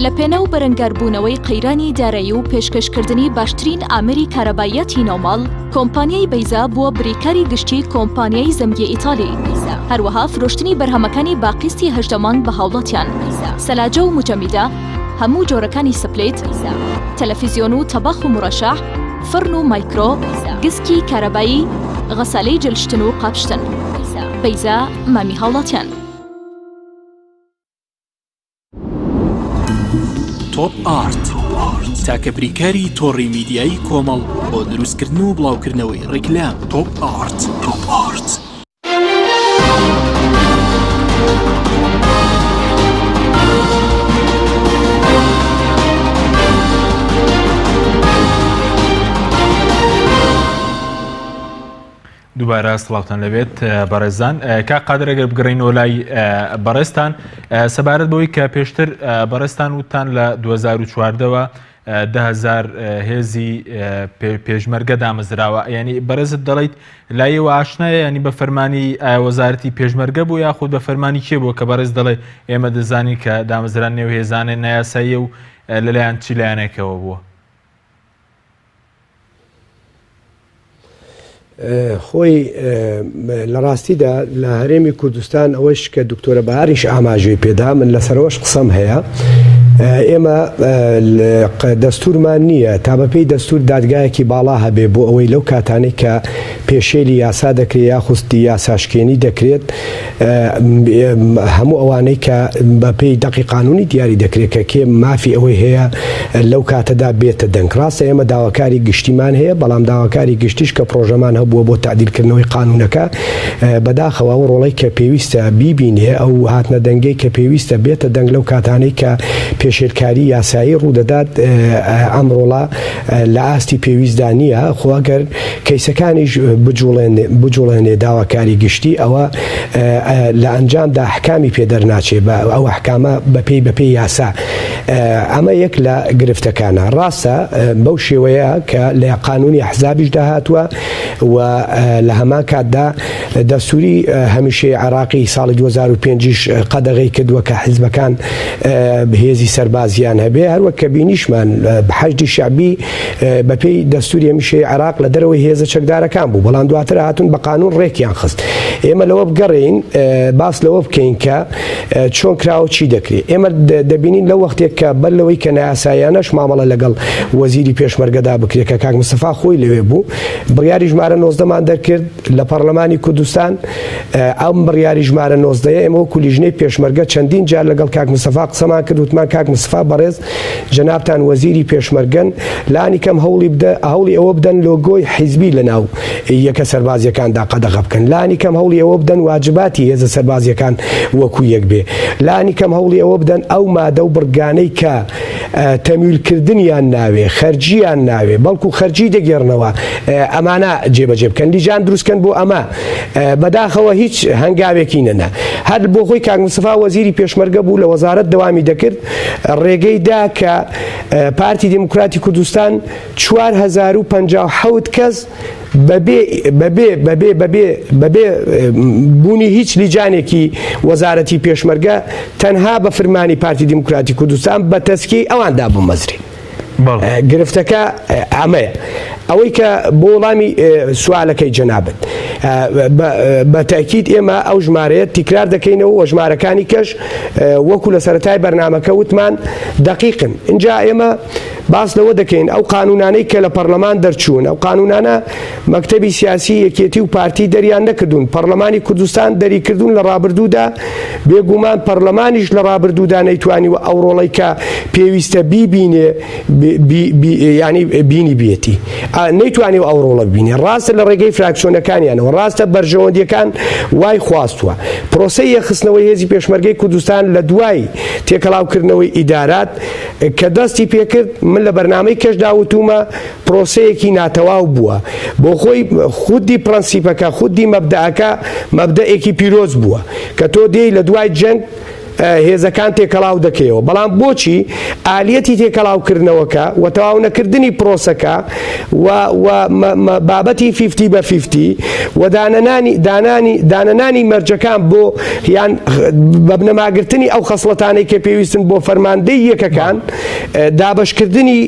لە پێناو بەرەنگاربوونەوەی قەیرانی دارایی و پێشکەشکردنی باشترین ئامێری کارەباییاتی ناوماڵ، کۆمپانیای بەیزا بووە بریکاری گشتی کۆمپانیای زەمگی ئیتالی. هەروەها فرۆشتنی بەرهەمەکانی بە قیستی 18 مانگ بە هاوڵاتیان. سەلاجە و موجەمیدە، هەموو جۆرەکانی سپلیت، تەلەفیزیۆن و تەباخ و مورەشەح، فڕن و مایکرۆ، گسکی کارەبایی، غەسالەی جلشتن و قاپشتن. بەیزا مامی هاوڵاتیان. تۆپ ئارت تاکە بریکاری تۆڕی میدیایی کۆمەڵ بۆ دروستکردن و بڵاوکردنەوەی ڕیکلام تۆپ ئارت تۆپ ئارت. دووبارە سڵاوتان لەبێت بەڕێزان کا قادر ئەگەر بگەڕینەوە لای بەڕێزتان سەبارەت بەوەی کە پێشتر بەڕێزتان وتان لە 2014ەوە دههزار هێزی پێشمەرگە دامەزراوە ینی بەڕێزت دەڵیت لایەوە ئاشنایە ینی بە فەرمانی ئایا وەزارەتی پێشمەرگە بوو یاخود بە فەرمانی کێ بووە کە بەڕێز دەڵێ ئێمە دەزانین کە دامەزران نێو هێزانە نایاساییە و لەلایەن چی لایەنێکەوە بووە خۆی لە ڕاستیدا لە هەرێمی کوردستان ئەوەش کە دکتۆرە بەهاریش ئاماژەی پێدا من لەسەرەوەش قسەم هەیە. ئێمە دەستورمان نییە تا بەپێی دەستور دادگایەکی باڵا هەبێ بۆ ئەوەی لەو کاتانەی کە پێشێلی یاسا دەکرێت یاخود یاساشکێنی دەکرێت هەموو ئەوانەی کە بەپێی دەقی قانونی دیاری دەکرێت کە کێ مافی ئەوەی هەیە لەو کاتەدا بێتە دەنگ. ڕاستە ئێمە داواکاری گشتیمان هەیە، بەڵام داواکاری گشتیش کە پڕۆژەمان هەبووە بۆ تەعدیلکردنەوەی قانونەکە، بەداخەوە ئەو ڕۆڵەی کە پێویستە بیبینێ، ئەو هاتنە دەنگەی کە پێویستە بێتە دەنگ لەو کاتانەی کە پێشێلکاری یاسایی ڕوودەدات، ئەم ڕۆڵە لە ئاستی پێویستدا نییە، خۆ ئەگەر کەیسەکانیش بجوڵێنێ داواکاری گشتی ئەوە لە ئەنجامدا ئەحکامی پێ دەرناچێ بە ئەو ئەحکامە بەپێی بەپێی یاسا ئەمە یەک لە گرفتەکانە ڕاستە بەو شێوەیە کە لە قانونی ئەحزابیشدا هاتووە و لە هەمان کاتدا دەستوری هەمیشەی عێراقی ساڵی 2005یش قەدەغەی کردووە کە حیزبەکان هێزی سەربازیان هەبێ هەروەک کە بینیشمان حەشدی شەعبی بەپێی دەستوری هەمیشەی عێراق لە دەرەوەی هێزە چەکدارەکان بوو بەڵام دواتر هاتون بە قانون ڕێکیان خست ئێمە لەوە بگەڕێین باس لەوە بکەین کە چۆن کراوە چی دەکرێت ئێمە دەبینین لە وەختێک کە بەر لەوەی کە نایاساییانەش مامەڵە لەگەڵ وەزیری پێشمەرگەدا بکرێت کە کاک مستەفا خۆی لەوێ بوو بڕیاری ژمارە نۆزدەمان دەرکرد لە پەڕلەمانی کوردستان ئەم بڕیاری ژمارە نۆزدەیە ئێمە وەکو لیژنەی پێشمەرگە چەندین جار لەگەڵ کاک مستەفا قسەمان کرد وتمان کاک مستەفا بەڕێز جەنابتان وەزیری پێشمەرگەن لانی کەم هەوڵی بدە هەوڵی ئەوە بدەن لۆگۆی حیزبی لەناو یەکە سەربازیەکاندا قەدەغە بکەن لانی کەم هەوڵی ئەوە بدەن واجباتی هێزە سەربازیەکان وەکو یەک بێ لانی کەم هەوڵی ئەوە بدەن ئەو مادە و بڕگانەی کە تەمویلکردنیان ناوێ، خەرجیان ناوێ، بەڵکو خەرجی دەگێڕنەوە، ئەمانە جێبەجێ بکەن، لیجان دروستکەن بۆ ئەمە، بەداخەوە هیچ هەنگاوێکی نەنا. هەر بۆ خۆی کاک مستەفا وەزیری پێشمەرگە بوو لە وەزارەت دەوامی دەکرد، ڕێگەی دا کە پارتی دیموکراتی کوردستان 4057 کەس بەبێ بەبێ بەبێ بەبێ بەبێ بوونی هیچ لیجانێکی وەزارەتی پێشمەرگە تەنها بە فرمانی پارتی دیموکراتی کوردستان بە تەسکی ئەوان دابمەزرێ گرفتەکە ئەمەیە ئەوەی کە بۆ وەڵامی سوالەکەی جەنابت بە تاکیید ئێمە ئەو ژمارەیە تیکرار دەکەینەوە و ژمارەکانی کەش وەکو لە سەرەتای بەرنمەکە وتمان دقیقن اینجا ئێمە باس لەوە دەکەین ئەو قانوونانەی کە لە پەڕلەمان دەرچوون، ئەو قانوونانە مەکتەبی سیاسی یەکێتی و پارتی دەریان نەکردوون، پەڕلەمانی کوردستان دەریکردوون لە ڕابردوودا، بێگوومان پەڕلەمانیش لە ڕابردوودا نەیتوانیوە ئەو ڕۆڵەی کە پێویستە بیبینێ یانی بینیبێتی، نەیتوانیوە ئەو ڕۆڵە ببینێ، ڕاستە لە ڕێگەی فراکسیۆنەکانیانەوە، ڕاستە بەرژەوەندییەکان وای خواستووە. پرۆسەی یەکخستنەوەی هێزی پێشمەرگەی کوردستان لە دوای تێکەڵاوکردنەوەی ئیدارات، کە دەستی پێکرد من لە بەرنامەی کەشدا وتومە پرۆسەیەکی ناتەواو بووە بۆ خۆی خودی پرەنسیپەکە خودی مەبدەئەکە مەبدەئێکی پیرۆز بووە کە تۆ دێی لە دوای جەنگ هێزەکان تێکەڵاو دەکەیەوە بەڵام بۆچی ئالیەتی تێکەڵاوکردنەوەکە و تەواو نەکردنی پرۆسەکە و و بابەتی فیفتی بە فیفتی و دانەنانی دانانی دانەنانی مەرجەکان بۆ یان بە بنەماگرتنی ئەو خەسڵەتانەی کە پێویستن بۆ فەرماندەی یەکەکان، دابەشکردنی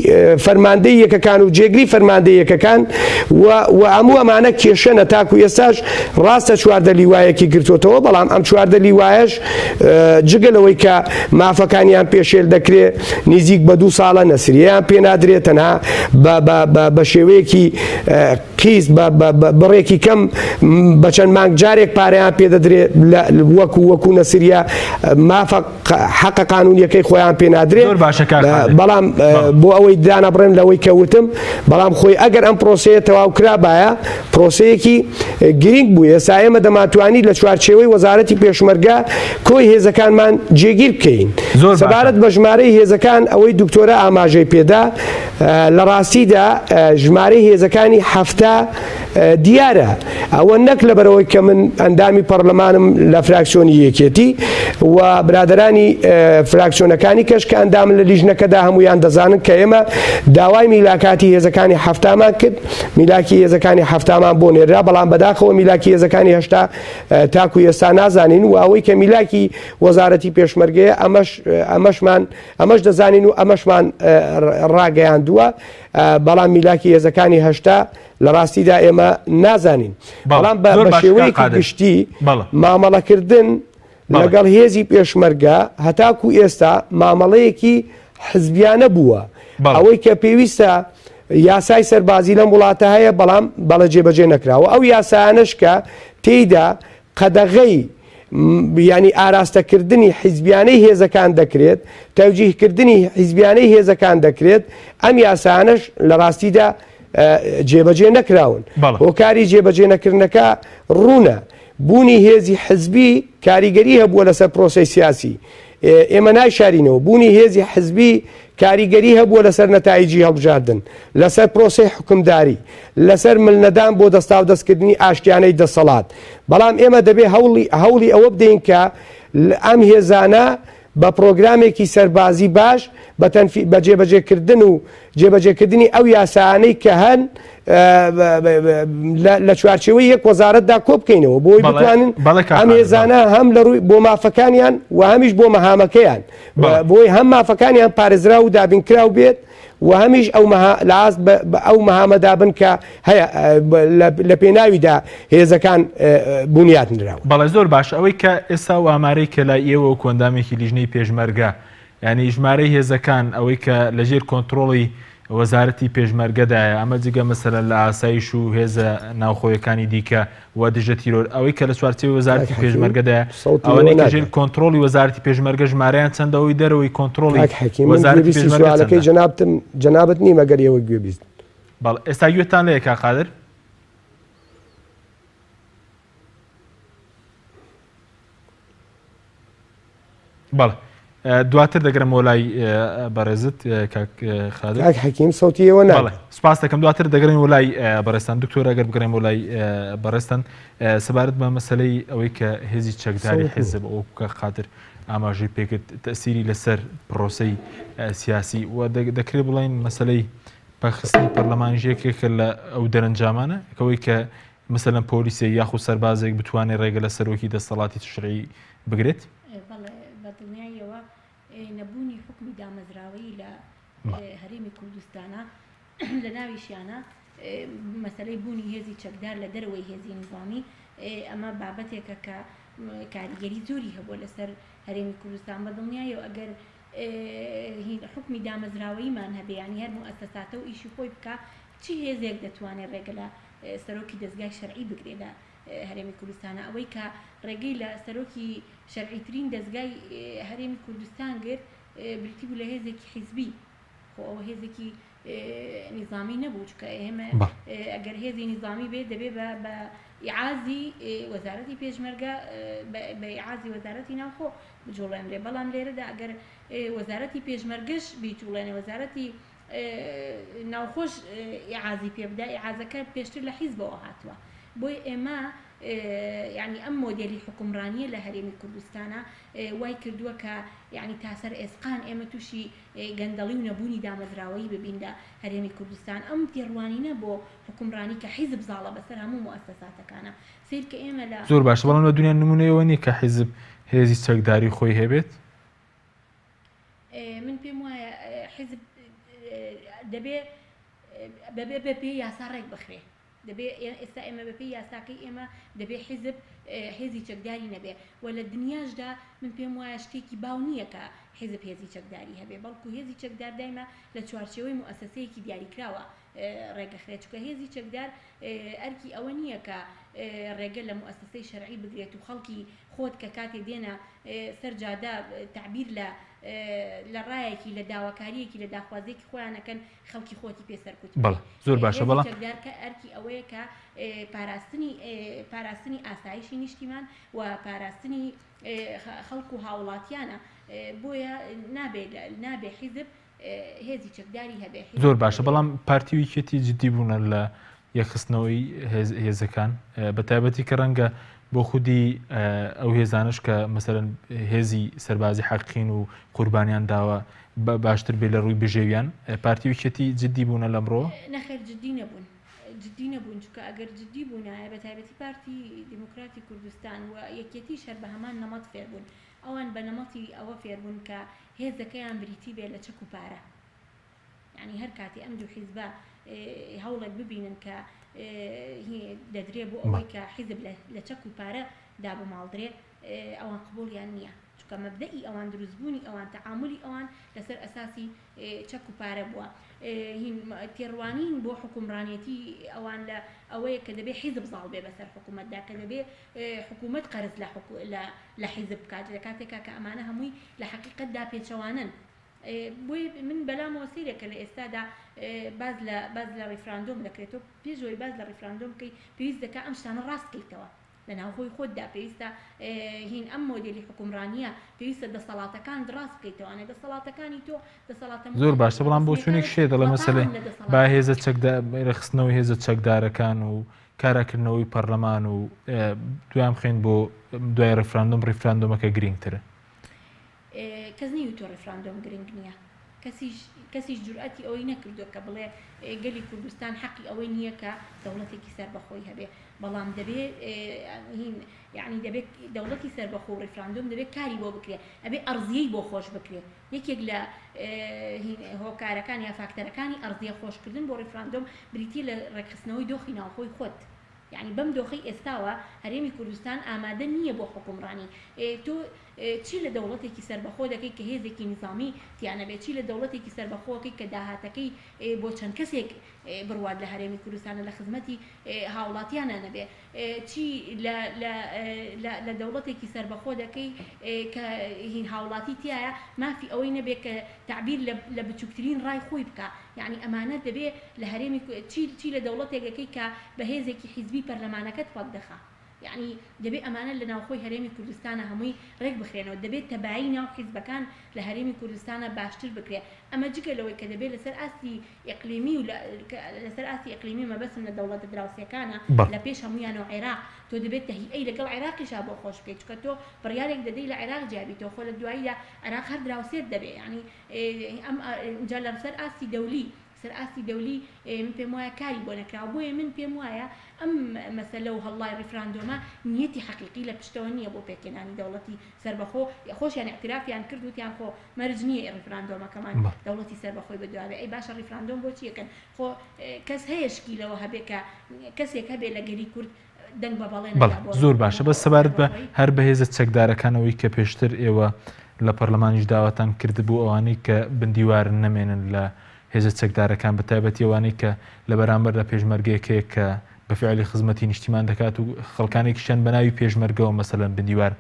فەرماندەی یەکەکان و جێگری فەرماندەی یەکەکان و و هەموو ئەمانە کێشەنە تاکو ئێستاش ڕاستە 14 لیوایەکی گرتوتەوە بەڵام ئەم 14 لیوایەش جگە لەوەی کە مافەکانیان پێشێل دەکرێ نزیک بە دوو ساڵە نەسریان پێ نادرێت تەنها بە شێوەیەکی قیست بە بڕێکی کەم بە چەند مانگ جارێک پارەیان پێ دەدرێ وەکو وەکو نەسریە مافە حەقە قانونیەکەی خۆیان پێ نادرێ زۆر باشە کاک قادر. بەڵام بۆ ئەوەی دانەبڕێم لەوەی کە وتم بەڵام خۆی ئەگەر ئەم پرۆسەیە تەواو کرابایە پرۆسەیەکی گرینگ بوو ئێستا ئێمە دەمانتوانی لە چوارچێوەی وەزارەتی پێشمەرگە کۆی هێزەکانمان جێگیر بکەین زۆر باشە. سەبارەت بە ژمارەی هێزەکان ئەوەی دکتۆرە ئاماژەی پێدا لە ڕاستیدا ژمارەی هێزەکانی 70 دیارە، ئەوە نەک لەبەرئەوەی کە من ئەندامی پەڕلەمانم لە فراکسیۆنی یەکێتی و برادەرانی فراکسیۆنەکانی کەش کە ئەندامن لە لیژنەکەدا هەموویان دەزانن کە ئێمە داوای میلاکاتی هێزەکانی حەفتامان کرد، میلاکی هێزەکانی حەفتامان بۆ نێررا، بەڵام بەداخەوە میلاکی هێزەکانی 80 تاکو ئێستا نازانین و ئەوەی کە میلاکی وەزارەتی پێشمەرگەیە ئەمەش ئەمەشمان ئەمەش دەزانین و ئەمەشمان ڕاگەیاندووە، بەڵام میلاکی هێزەکانی 80 لە ڕاستیدا ئێمە نازانین، بەڵام بە شێوەیەکی گشتی مامەڵەکردن لەگەڵ هێزی پێشمەرگە هەتاکو ئێستا مامەڵەیەکی. حزبیانە بووە. ئەوەی کە پێویستە یاسای سەربازی لەم وڵاتە هەیە بەڵام بەڵێ جێبەجێ نەکراوە ئەو یاسایانەش کە تێیدا قەدەغەی یانی ئاراستەکردنی حیزبیانەی هێزەکان دەکرێت، تەوجیهکردنی حیزبیانەی هێزەکان دەکرێت، ئەم یاسایانەش لە ڕاستیدا جێبەجێ نەکراون. هۆکاری جێبەجێ نەکردنەکە ڕوونە، بوونی هێزی حزبی کاریگەری هەبووە لەسەر پرۆسەی سیاسی. ئێمە نایشارینەوە بوونی هێزی حزبی کاریگەری هەبووە لەسەر نەتایجی هەڵبژاردن، لەسەر پرۆسەی حوکمداری، لەسەر ملنەدان بۆ دەستاودەستکردنی ئاشتیانەی دەسەڵات. بەڵام ئێمە دەبێ هەوڵی هەوڵی ئەوە بدەین کە ئەم هێزانە بە پرۆگرامێکی سەربازی باش، بە تەنفی بە جێبەجێکردن و جێبەجێکردنی ئەو یاسایانەی کە هەن لە چوارچێوەی یەک وەزارەتدا کۆ بکەینەوە بۆی بتوانن ئەم هێزانە هەم لە ڕووی بۆ مافەکانیان و هەمیش بۆ مەهامەکەیان بۆی هەم مافەکانیان پارێزراو و دابینکراو بێت و هەمیش ئەو لە ئاست ئەو مەهامەدا بن کە هەیە لە پێناویدا هێزەکان بونیات نراون. بەڵێ زۆر باش ئەوەی کە ئێستا و ئامارەی کە لای ئێوە و کۆندامێکی لیژنەی پێشمەرگە یانی ژمارەی هێزەکان ئەوەی کە لەژێر کۆنترۆڵی وەزارەتی پێشمەرگەدایە، ئەمە جگە مەسەلەن لە ئاسایش و هێزە ناوخۆیەکانی دیکە و دژە تیرۆر، ئەوەی کە لە چوارچێوەی وەزارەتی پێشمەرگەدایە، ئەوانەی کە ژێر کۆنترۆڵی وەزارەتی پێشمەرگە ژمارەیان چەندە، ئەوەی دەرەوەی کۆنترۆڵی وەزارەتی پێشمەرگە چەندە؟ جەنابتم جەنابت نیم ئەگەر ئێوە گوێبیست. بەڵێ ئێستا گوێتان لێیە کاک قادر؟ بەڵێ دواتر دەگەرمەوە لای بەڕێزت کاک خالد. کاک حەکیم سەوتی ئێوە ناگات. بەڵێ سپاس دەکەم دواتر دەگەڕێینەوە لای بەڕێزتان دکتۆر ئەگەر بگەڕێمەوە لای بەڕێزتان سەبارەت بە مەسەلەی ئەوەی کە هێزی چەکداری حیزب وەکو کاک قادر ئاماژەی پێکرد تەسیری لەسەر پرۆسەی سیاسی و دەکرێت بڵێین مەسەلەی پەکخستنی پەرلەمانیش یەکێکە لە ئەو دەرەنجامانە کەەوەی کە مەسەلەن پۆلیسێک یاخود سەربازێک بتوانێت ڕێگە لە سەرۆکی دەستەڵاتی تشریعی بگرێت؟ بەڵێ بە دڵنیاییەوە نەبوونی حوکمی دامەزراوەیی لە هەرێمی کوردستانا لە ناویشیانا مەسەلەی بوونی هێزی چەکدار لە دەرەوەی هێزی نیزامی ئەمە بابەتێکە کە کاریگەری زۆری هەبووە لەسەر هەرێمی کوردستان بە دڵنیاییەوە ئەگەر حوکمی دامەزراوەییمان هەبێ یانی هەر موئەسەساتە و ئیشی خۆی بکا چ هێزێک دەتوانێ ڕێگە لە سەرۆکی دەزگای شەرعی بگرێ لە هەرێمی کوردستانە ئەوەی کە ڕێگەی لە سەرۆکی شەرعیترین دەزگای هەرێمی کوردستان گرت بریتی بوو لە هێزێکی حیزبی خۆ ئەوە هێزێکی نیزامی نەبوو چونکە ئێمە ئەگەر هێزی نیزامی بێت دەبێ بە بە ئیعازی وەزارەتی پێشمەرگە بە ئیعازی وەزارەتی ناوخۆ بجوڵێنرێ بەڵام لێرەدا ئەگەر وەزارەتی پێشمەرگەش بیجوڵێنێ وەزارەتی ناوخۆش ئیعازی پێ بدا، ئیعازەکە پێشتر لە حیزبەوە هاتووە. بۆیە ئێمە یانی ئەم مۆدێلی حوکمڕانییە لە هەرێمی کوردستانا وای کردووە کە یانی تا سەر ئێسقان ئێمە تووشی گەندەڵی و نەبوونی دامەزراوەیی ببین لە هەرێمی کوردستان. ئەم تێڕوانینە بۆ حوکمڕانی کە حیزب زاڵە بەسەر هەموو موئەسەساتەکانا. سەیر کە ئێمە لە. زۆر باشە، بەڵام لە دونیا نموونەی ئەوە نییە کە حیزب هێزی چەکداری خۆی هەبێت؟ من پێم وایە حیزب دەبێ بەبێ بەپێی یاسا ڕێک بخرێ دەبێ ئێستا ئێمە بەپێی یاساکەی ئێمە دەبێ حیزب هێزی چەکداری نەبێ و لە دنیاشدا من پێم وایە شتێکی باو نییە کە حیزب هێزی چەکداری هەبێ بەڵکو هێزی چەکدار دایمە لە چوارچێوەی موئەسەسەیەکی دیاریکراوە ڕێگەخرێت چونکە هێزی چەکدار ئەرکی ئەوە نییە کە ڕێگە لە موئەسەسەی شەرعی بگرێت و خەڵکی خۆت کە کاتێ دێنە سەر جادە تەعبیر لە لە ڕایەکی لە داواکارییەکی لە داخوازییەکی خۆیان ئەکەن خەڵکی خۆتی پێ سەرکوت بکەی. بەڵێ زۆر باشە هێزی بەڵام. چەکدار کە ئەرکی ئەوەیە کە پاراستنی پاراستنی ئاسایشی نیشتیمان و پاراستنی خەڵک و هاوڵاتیانە بۆیە نابێ نابێ حیزب هێزی چەکداری هەبێ حیزب زۆر باشە بەڵام پارتی و یەکێتی جدی بوونە لە یەکخستنەوەی هێزەکان بە تایبەتی کە ڕەنگە بۆ خودی ئەو هێزانش کە مەسەرەن هێزی سەربازی حەقین و قوربانیان داوە باشتر بێ لە ڕووی بژێویان پارتی و یەکێتی جدی بوونە لەمڕۆ؟ نەخێر جدی نەبوون جدی نەبوون چونکە ئەگەر جدی بوونایە بە تایبەتی پارتی دیموکراتی کوردستان و یەکێتیش هەر بە هەمان نەمەت فێربوون ئەوان بە نەمەتی ئەوە فێربوون کە هێزەکەیان بریتی بێ لە چەک و پارە یانی هەر کاتێ ئەم دوو حیزبە هەوڵێک ببینن کە دەدرێ بۆ ئەوەی کە حیزب لە چەک و پارە دابماڵدرێ ئەوان قبوڵیان نییە. چونکە مەبدەئی ئەوان دروستبوونی ئەوان تەعامولی ئەوان لەسەر ئەساسی چەک و پارە بووە. هین تێڕوانین بۆ حوکمڕانێتی ئەوان لە ئەوەیە کە دەبێ حیزب زاڵ بێ بەسەر حکوومەتدا، کە دەبێ حکوومەت قەرز لە لە لە حیزب بکات، لە کاتێکا کە ئەمانە هەمووی لە حەقیقەتدا پێچەوانەن. بۆیە من بەلامەوە سەیرە کە لە ئێستادا باس لە باس لە ڕیفراندۆم دەکرێت. تۆ پێش ئەوەی باس لە ڕیفراندۆم بکەی پێویست دەکا ئەم شتانە ڕاست کەیتەوە. لە ناوخۆی خۆتدا پێویستە هین ئەم مۆدێلی حوکمڕانییە پێویستە دەسەڵاتەکانت ڕاست بکەیتەوانێ دەسەڵاتەکانی تۆ دەسەڵاتە زۆر باشە بەڵام بۆچوونێک شێ دەڵێ مەسەلەی بەتاڵن لە با دەسەڵاتەکان. هێزە چەکدا ڕێکخستنەوەی هێزە چەکدارەکان و کاراکردنەوەی پەرلەمان و دوام بخەین بۆ دوای ڕیفراندۆم ڕیفراندۆمەکە گرینگترە. کەس نەیوتووە ڕیفراندۆم گرنگ نییە، کەسیش کەسیش جورئەتی ئەوەی نەکردووە کە بڵێ گەلی کوردستان حەقی ئەوەی نییە کە دەوڵەتێکی سەربەخۆی هەبێ، بەڵام دەبێ هین یەعنی دەبێ دەوڵەتی سەربەخۆ و ڕیفراندۆم دەبێ کاری بۆ بکرێ، ئەبێ ئەرزیەی بۆ خۆش بکرێ. یەکێک لە هین هۆکارەکان یا فاکتەرەکانی ئەرزیە خۆشکردن بۆ ڕیفراندۆم بریتییە لە ڕێکخستنەوەی دۆخی ناوخۆی خۆت. یەعنی بەم دۆخەی ئێستاوە هەرێمی کوردستان ئامادە نییە بۆ حوکمڕانی. تۆ چی لە دەوڵەتێکی سەربەخۆ دەکەی کە هێزێکی نیزامی تیا نەبێ؟ چی لە دەوڵەتێکی سەربەخۆ ئەکەی کە داهاتەکەی بۆ چەند کەسێک بڕوات لە هەرێمی کوردستانە لە خزمەتی هاوڵاتیانا نەبێ؟ چی لە لە لە لە دەوڵەتێکی سەربەخۆ دەکەی کە هین هاوڵاتی تیایە مافی ئەوەی نەبێ کە تەعبیر لە لە بچوکترین ڕای خۆی بکا؟ یەعنی ئەمانە دەبێ لە هەرێمی چی چی لە دەوڵەتێک ئەکەی کە بە هێزێکی حیزبی پەرلەمانەکەت پەک دەخا؟ یەعنی دەبێ ئەمانە لە ناوخۆی هەرێمی کوردستانا هەمووی ڕێک بخرێنەوە، دەبێ تەبایی ناو حیزبەکان لە هەرێمی کوردستانا باشتر بکرێ، ئەمە جگە لەوەی کە دەبێ لەسەر ئاستی ئیقلیمی و لەسەر ئاستی ئیقلیمی مەبەستم لە دەوڵەتە دراوسێکانە لە پێش هەموویانەوە عێراق، تۆ دەبێ تەهیئەی لەگەڵ عێراقیشا بۆ خۆش بکەی، چونکە تۆ بڕیارێک دەدەی لە عێراق جیا بیتەوە، خۆ لە دواییدا عێراق هەر دراوسێت دەبێ، یەعنی ئەم ئینجا لەسەر ئاستی دەولی سەر ئاستی دەولی من پێم وایە کاری بۆ نەکراوە بۆیە من پێم وایە ئەم مەسەلە و هەڵڵای ڕیفراندۆمە نیەتی حەقیقی لە پشتەوە نیە بۆ پێکهێنانی دەوڵەتی سەربەخۆ خۆشیان ئیعترافیان کرد وتیان خۆ مەرج نیە ڕیفراندۆمەکەمان دەوڵەتی سەربەخۆی بەدوا بێ ئەی باشە ڕیفراندۆم بۆ چی ئەکەن خۆ کەس هەیە شکی لەوە هەبێ کە کەسێک هەبێ لە گەلی کورد دەنگ بە بەڵێ بەڵێ نەدا بۆ زۆر باشە بەس سەبارەت بە سەربەخۆیی. هەر بە هێزە چەکدارەکانەوەی کە پێشتر ئێوە لە پەرلەمانیش داواتان کردبوو ئەوانەی کە بندیوارن نەمێنن لە هێزە چەکدارەکان بە تایبەتی ئەوانەی کە لە بەرامبەردا پێشمەرگەیەک هەیە کە بە فیعلی خزمەتی نیشتیمان دەکات و خەڵکانێکیشیان بە ناوی پێشمەرگەوە مەسەلەن بندیوار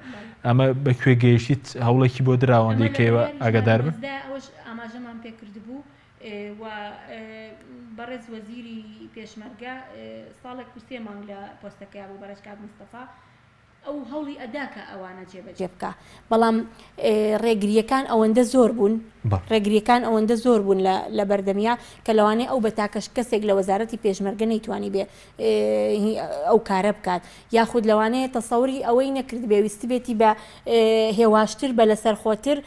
ئەمە بە کوێ گەیشتیت هەوڵێکی بۆ دراوە ئەمە ئەوەندەی لە کە ئێوە بڕیاری ژمارە ئاگادار بن؟ 19 ئەوەش ئاماژەمان پێکردبوو و بەڕێز وەزیری پێشمەرگە ساڵێک و سێ مانگ لە پۆستەکەیا بوو بەڕێز کاک مستەفا ئەو هەوڵی ئەدا کە ئەوانە جێبەجێ بکا بەڵام ڕێگرییەکان ئەوەندە زۆر بوون ڕێگرییەکان ئەوەندە زۆر بوون لە بەردەمیا کە لەوانەیە ئەو بە تاکەش کەسێک لە وەزارەتی پێشمەرگە نەیتوانیبێ ئەو کارە بکات یاخود لەوانەیە تەسەوری ئەوەی نەکردبێ ویستبێتی بە هێواشتر بە لەسەرخۆتر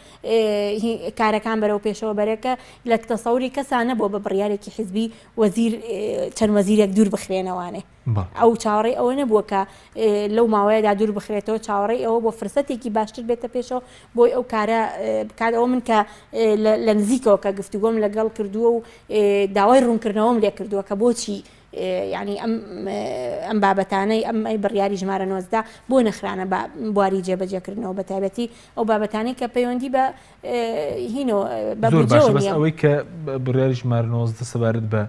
کارەکان بەرەو پێشەوە بەرێ کە لە تەسەوری کەسا نەبووە بە بڕیارێکی حیزبی وەزیر چەند وەزیرێک دوور بخرێنەوانێ ئەو چاوەڕێی ئەوە نەبووە کە لەو ماوەیەدا دوور بخرێتەوە چاوەڕێی ئەوە بۆ فرسەتێکی باشتر بێتە پێشەوە بۆی ئەو کارە بکات ئەوە من کە لە نزیکەوە کە گفتوگۆم لەگەڵ کردووە و داوای ڕوونکردنەوەم لێ کردووە کە بۆچی یانی ئەم ئەم بابەتانەی ئەم ئەی بڕیاری ژمارە 19 بۆ نەخرانە بە بواری جێبەجێکردنەوە بە تایبەتی ئەو بابەتانەی کە پەیوەندی بە هینۆ بە زۆر باشە بودجەوە بەس نییە. ئەوەی کە بڕیاری ژمارە 19 سەبارەت بە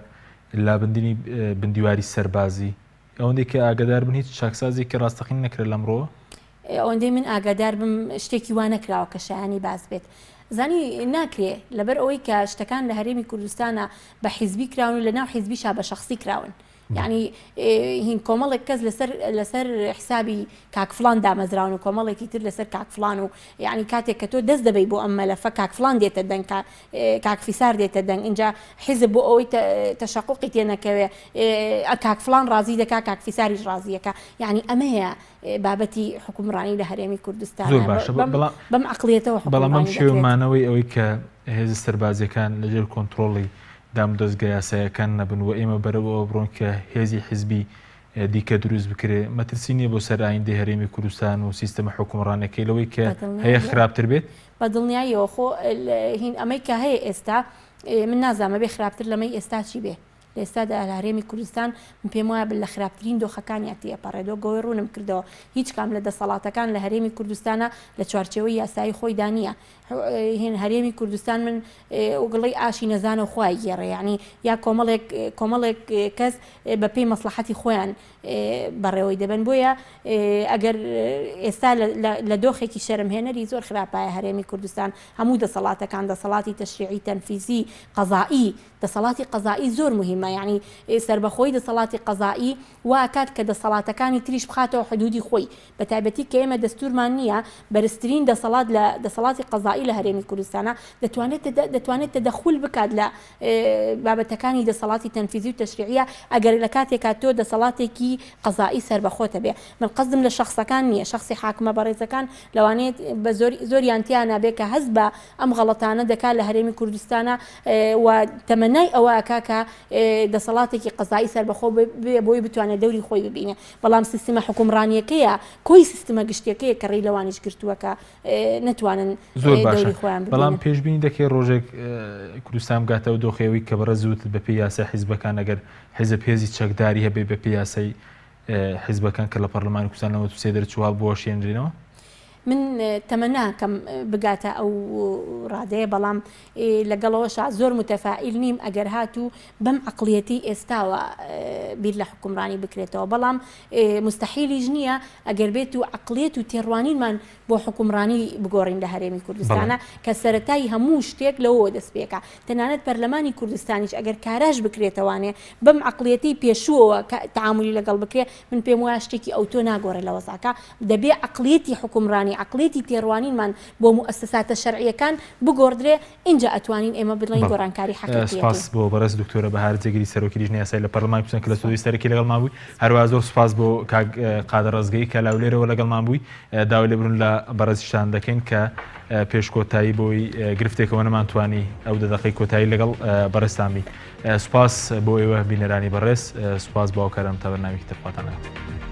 لابردنی بندیواری سەربازی ئەوەندەی کە ئاگادار بن هیچ چاکسازیەکی ڕاستەقینە نەکرا لەمڕۆوە؟ ئەوەندەی من ئاگادار بم شتێکی وا نەکراوە کە شایانی باس بێت. زانی ناکرێ لەبەر ئەوەی کە شتەکان لە هەرێمی کوردستانا بە حیزبی کراون و لە ناو حیزبیشا بە شەخسی کراون. یانی هین کۆمەڵێک کەس لەسەر لەسەر حسابی کاک فڵان دامەزراون و کۆمەڵێکی تر لەسەر کاک فڵان و یانی کاتێک کە تۆ دەست دەبەی بۆ ئەم مەلەفە کاک فڵان دێتە دەنگ کاک فیسار دێتە دەنگ ئینجا حیزب بۆ ئەوەی تەشەقوقی تێ نەکەوێ کاک فڵان ڕازی دەکا کاک فیساریش ڕازیەکە یانی ئەمەیە بابەتی حوکمڕانی لە هەرێمی کوردستانە زۆر باشە بەڵام بەم عەقڵیەتەوە بەڵام بەم حوکمڕانی شێوە دەکرێت. مانەوەی ئەوەی کە هێزە سەربازیەکان لەژێر کۆنترۆڵی دامودەزگا یاساییەکان نەبن و ئێمە بەرەو ئەوە بڕۆین کە هێزی حیزبی دیکە دروست بکرێ مەترسی نییە بۆ سەر ئایندەی هەرێمی کوردستان و سیستەمە حوکمڕانیەکەی لەوەی کە هەیە بەدڵنیاییەوە خراپتر بێت؟ بەدڵنیاییەوە خۆ هین ئەمەی کە هەیە ئێستا من نازانم ئەبێ خراپتر لەمەی ئێستا چی بێ؟ لە ئێستادا لە هەرێمی کوردستان من پێم وایە لە خراپترین دۆخەکانیا تێئەپەڕێت وەک ئەوەی ڕوونم کردەوە هیچ کام لە دەسەڵاتەکان لە هەرێمی کوردستانا لە چوارچێوەی یاسایی خۆیدا نییە هێن هەرێمی کوردستان من وگڵی ئاشی نەزانە و خوای گێڕێ یعنی یا کۆمەڵێک کۆمەڵێک کەس بە پێی مەسڵەحەتی خۆیان بەڕێوەی دەبەن بۆیە ئەگەر ئێستا لە دۆخێکی شەرمهێنەری زۆر خراپایە هەرێمی کوردستان هەموو دەسەڵاتەکان دەسەڵاتی تەشریعی تەنفیزی قەزایی دەسەڵاتی قەزایی زۆر موهیمە یانی سەربەخۆیی دەسەڵاتی قەزایی وا ئەکات کە دەسەڵاتەکانی تریش بخاتەوە حدودی خۆی بە تایبەتی کە ئێمە دەستورمان نییە بەرزترین دەسەڵات لە دەسەڵاتی قەزایی لە هەرێمی کوردستانە دەتوانێت دەتوانێت تەدەخول بکات لە بابەتەکانی دەسەڵاتی تەنفیزی و تەشریعیە ئەگەر لە کاتێکا تۆ دەسەڵاتێکی قەزایی سەربەخۆت هەبێ من قەزدم لە شەخسەکان نییە شەخسی حاکمە بەڕێزەکان لەوانەیە بە زۆری زۆریان تیا نابێ کە هەست بە ئەم غەڵەتانە دەکا لە هەرێمی کوردستانا و تەمەنای ئەوە ئەکا کە دەسەڵاتێکی قەزایی سەربەخۆ بێ بۆی بتوانێ دەوری خۆی ببینێ بەڵام سیستمە حوکمڕانیەکەیە کۆی سیستمە گشتیەکەیە کە ڕێی لەوانیش گرتووە کە نەتوانن زۆر باشە دەوری خۆیان بەڵام ببینن. پێشبینی دەکەی ڕۆژێک کوردستان بگاتە ئەو دۆخەی ئەوەی کە بەڕێز وتت بەپێی یاسای حیزبەکان ئەگەر حیزب هێزی چەکداری هەبێ بەپێی یاسای حیزبەکان کە لە پەرلەمانی کوردستان 93 دەرچوو هەڵبوەشێنرێنەوە؟ من تەمەناکەم بگاتە ئەو ڕادەیە بەڵام لەگەڵەوەشا زۆر متەفائیل نیم ئەگەر هاتوو بەم عەقڵیەتی ئێستاوە بیر لە حوکمڕانی بکرێتەوە بەڵام مستحیلیش نییە ئەگەر بێت و عەقڵیەت و تێڕوانینمان بۆ حوکمڕانی بگۆڕین لە هەرێمی کوردستانە کە سەرەتای هەموو شتێک لەوەوە دەست پێکا تەنانەت پەرلەمانی کوردستانیش ئەگەر کاراش بکرێتەوانێ بەم عەقڵیەتەی پێشووەوە کە تەعامولی لەگەڵ بکرێ من پێم وایە شتێکی ئەوتۆ ناگۆڕێ لە وەزعەکە دەبێ عەقڵیەتی حوکمڕانی عەقڵیەتی تێڕوانینمان بۆ موئەسەساتە شەرعیەکان بگۆڕدرێ ئینجا ئەتوانین ئێمە بڵێین بەڵێ گۆڕانکاری حەقیقیەکەی. سوپاس بۆ بەڕێز دکتۆرە بەهار جێگری سەرۆکی لیژنەی یاسایی لە پەرلەمانی کوردستان کە لە ستۆدیۆی سەرەکی لەگەڵمان بووی هەروەها زۆر سوپاس بۆ کاک قادر ڕەزگەیی کە لە هەولێرەوە لەگەڵمان بووی داوای لێبوردن لە بەڕێزیشتان دەکەین کە پێش کۆتایی بۆی گرفتێکەوە نەمانتوانی ئەو دە دەقەی کۆتایی لەگەڵ بەڕێزتان بین. سوپاس بۆ ئێوە بینەرانی بەڕێز، سوپاس بۆ هاوکارانم تا بەرنامەیەکی تر خواتان لەگەڵ.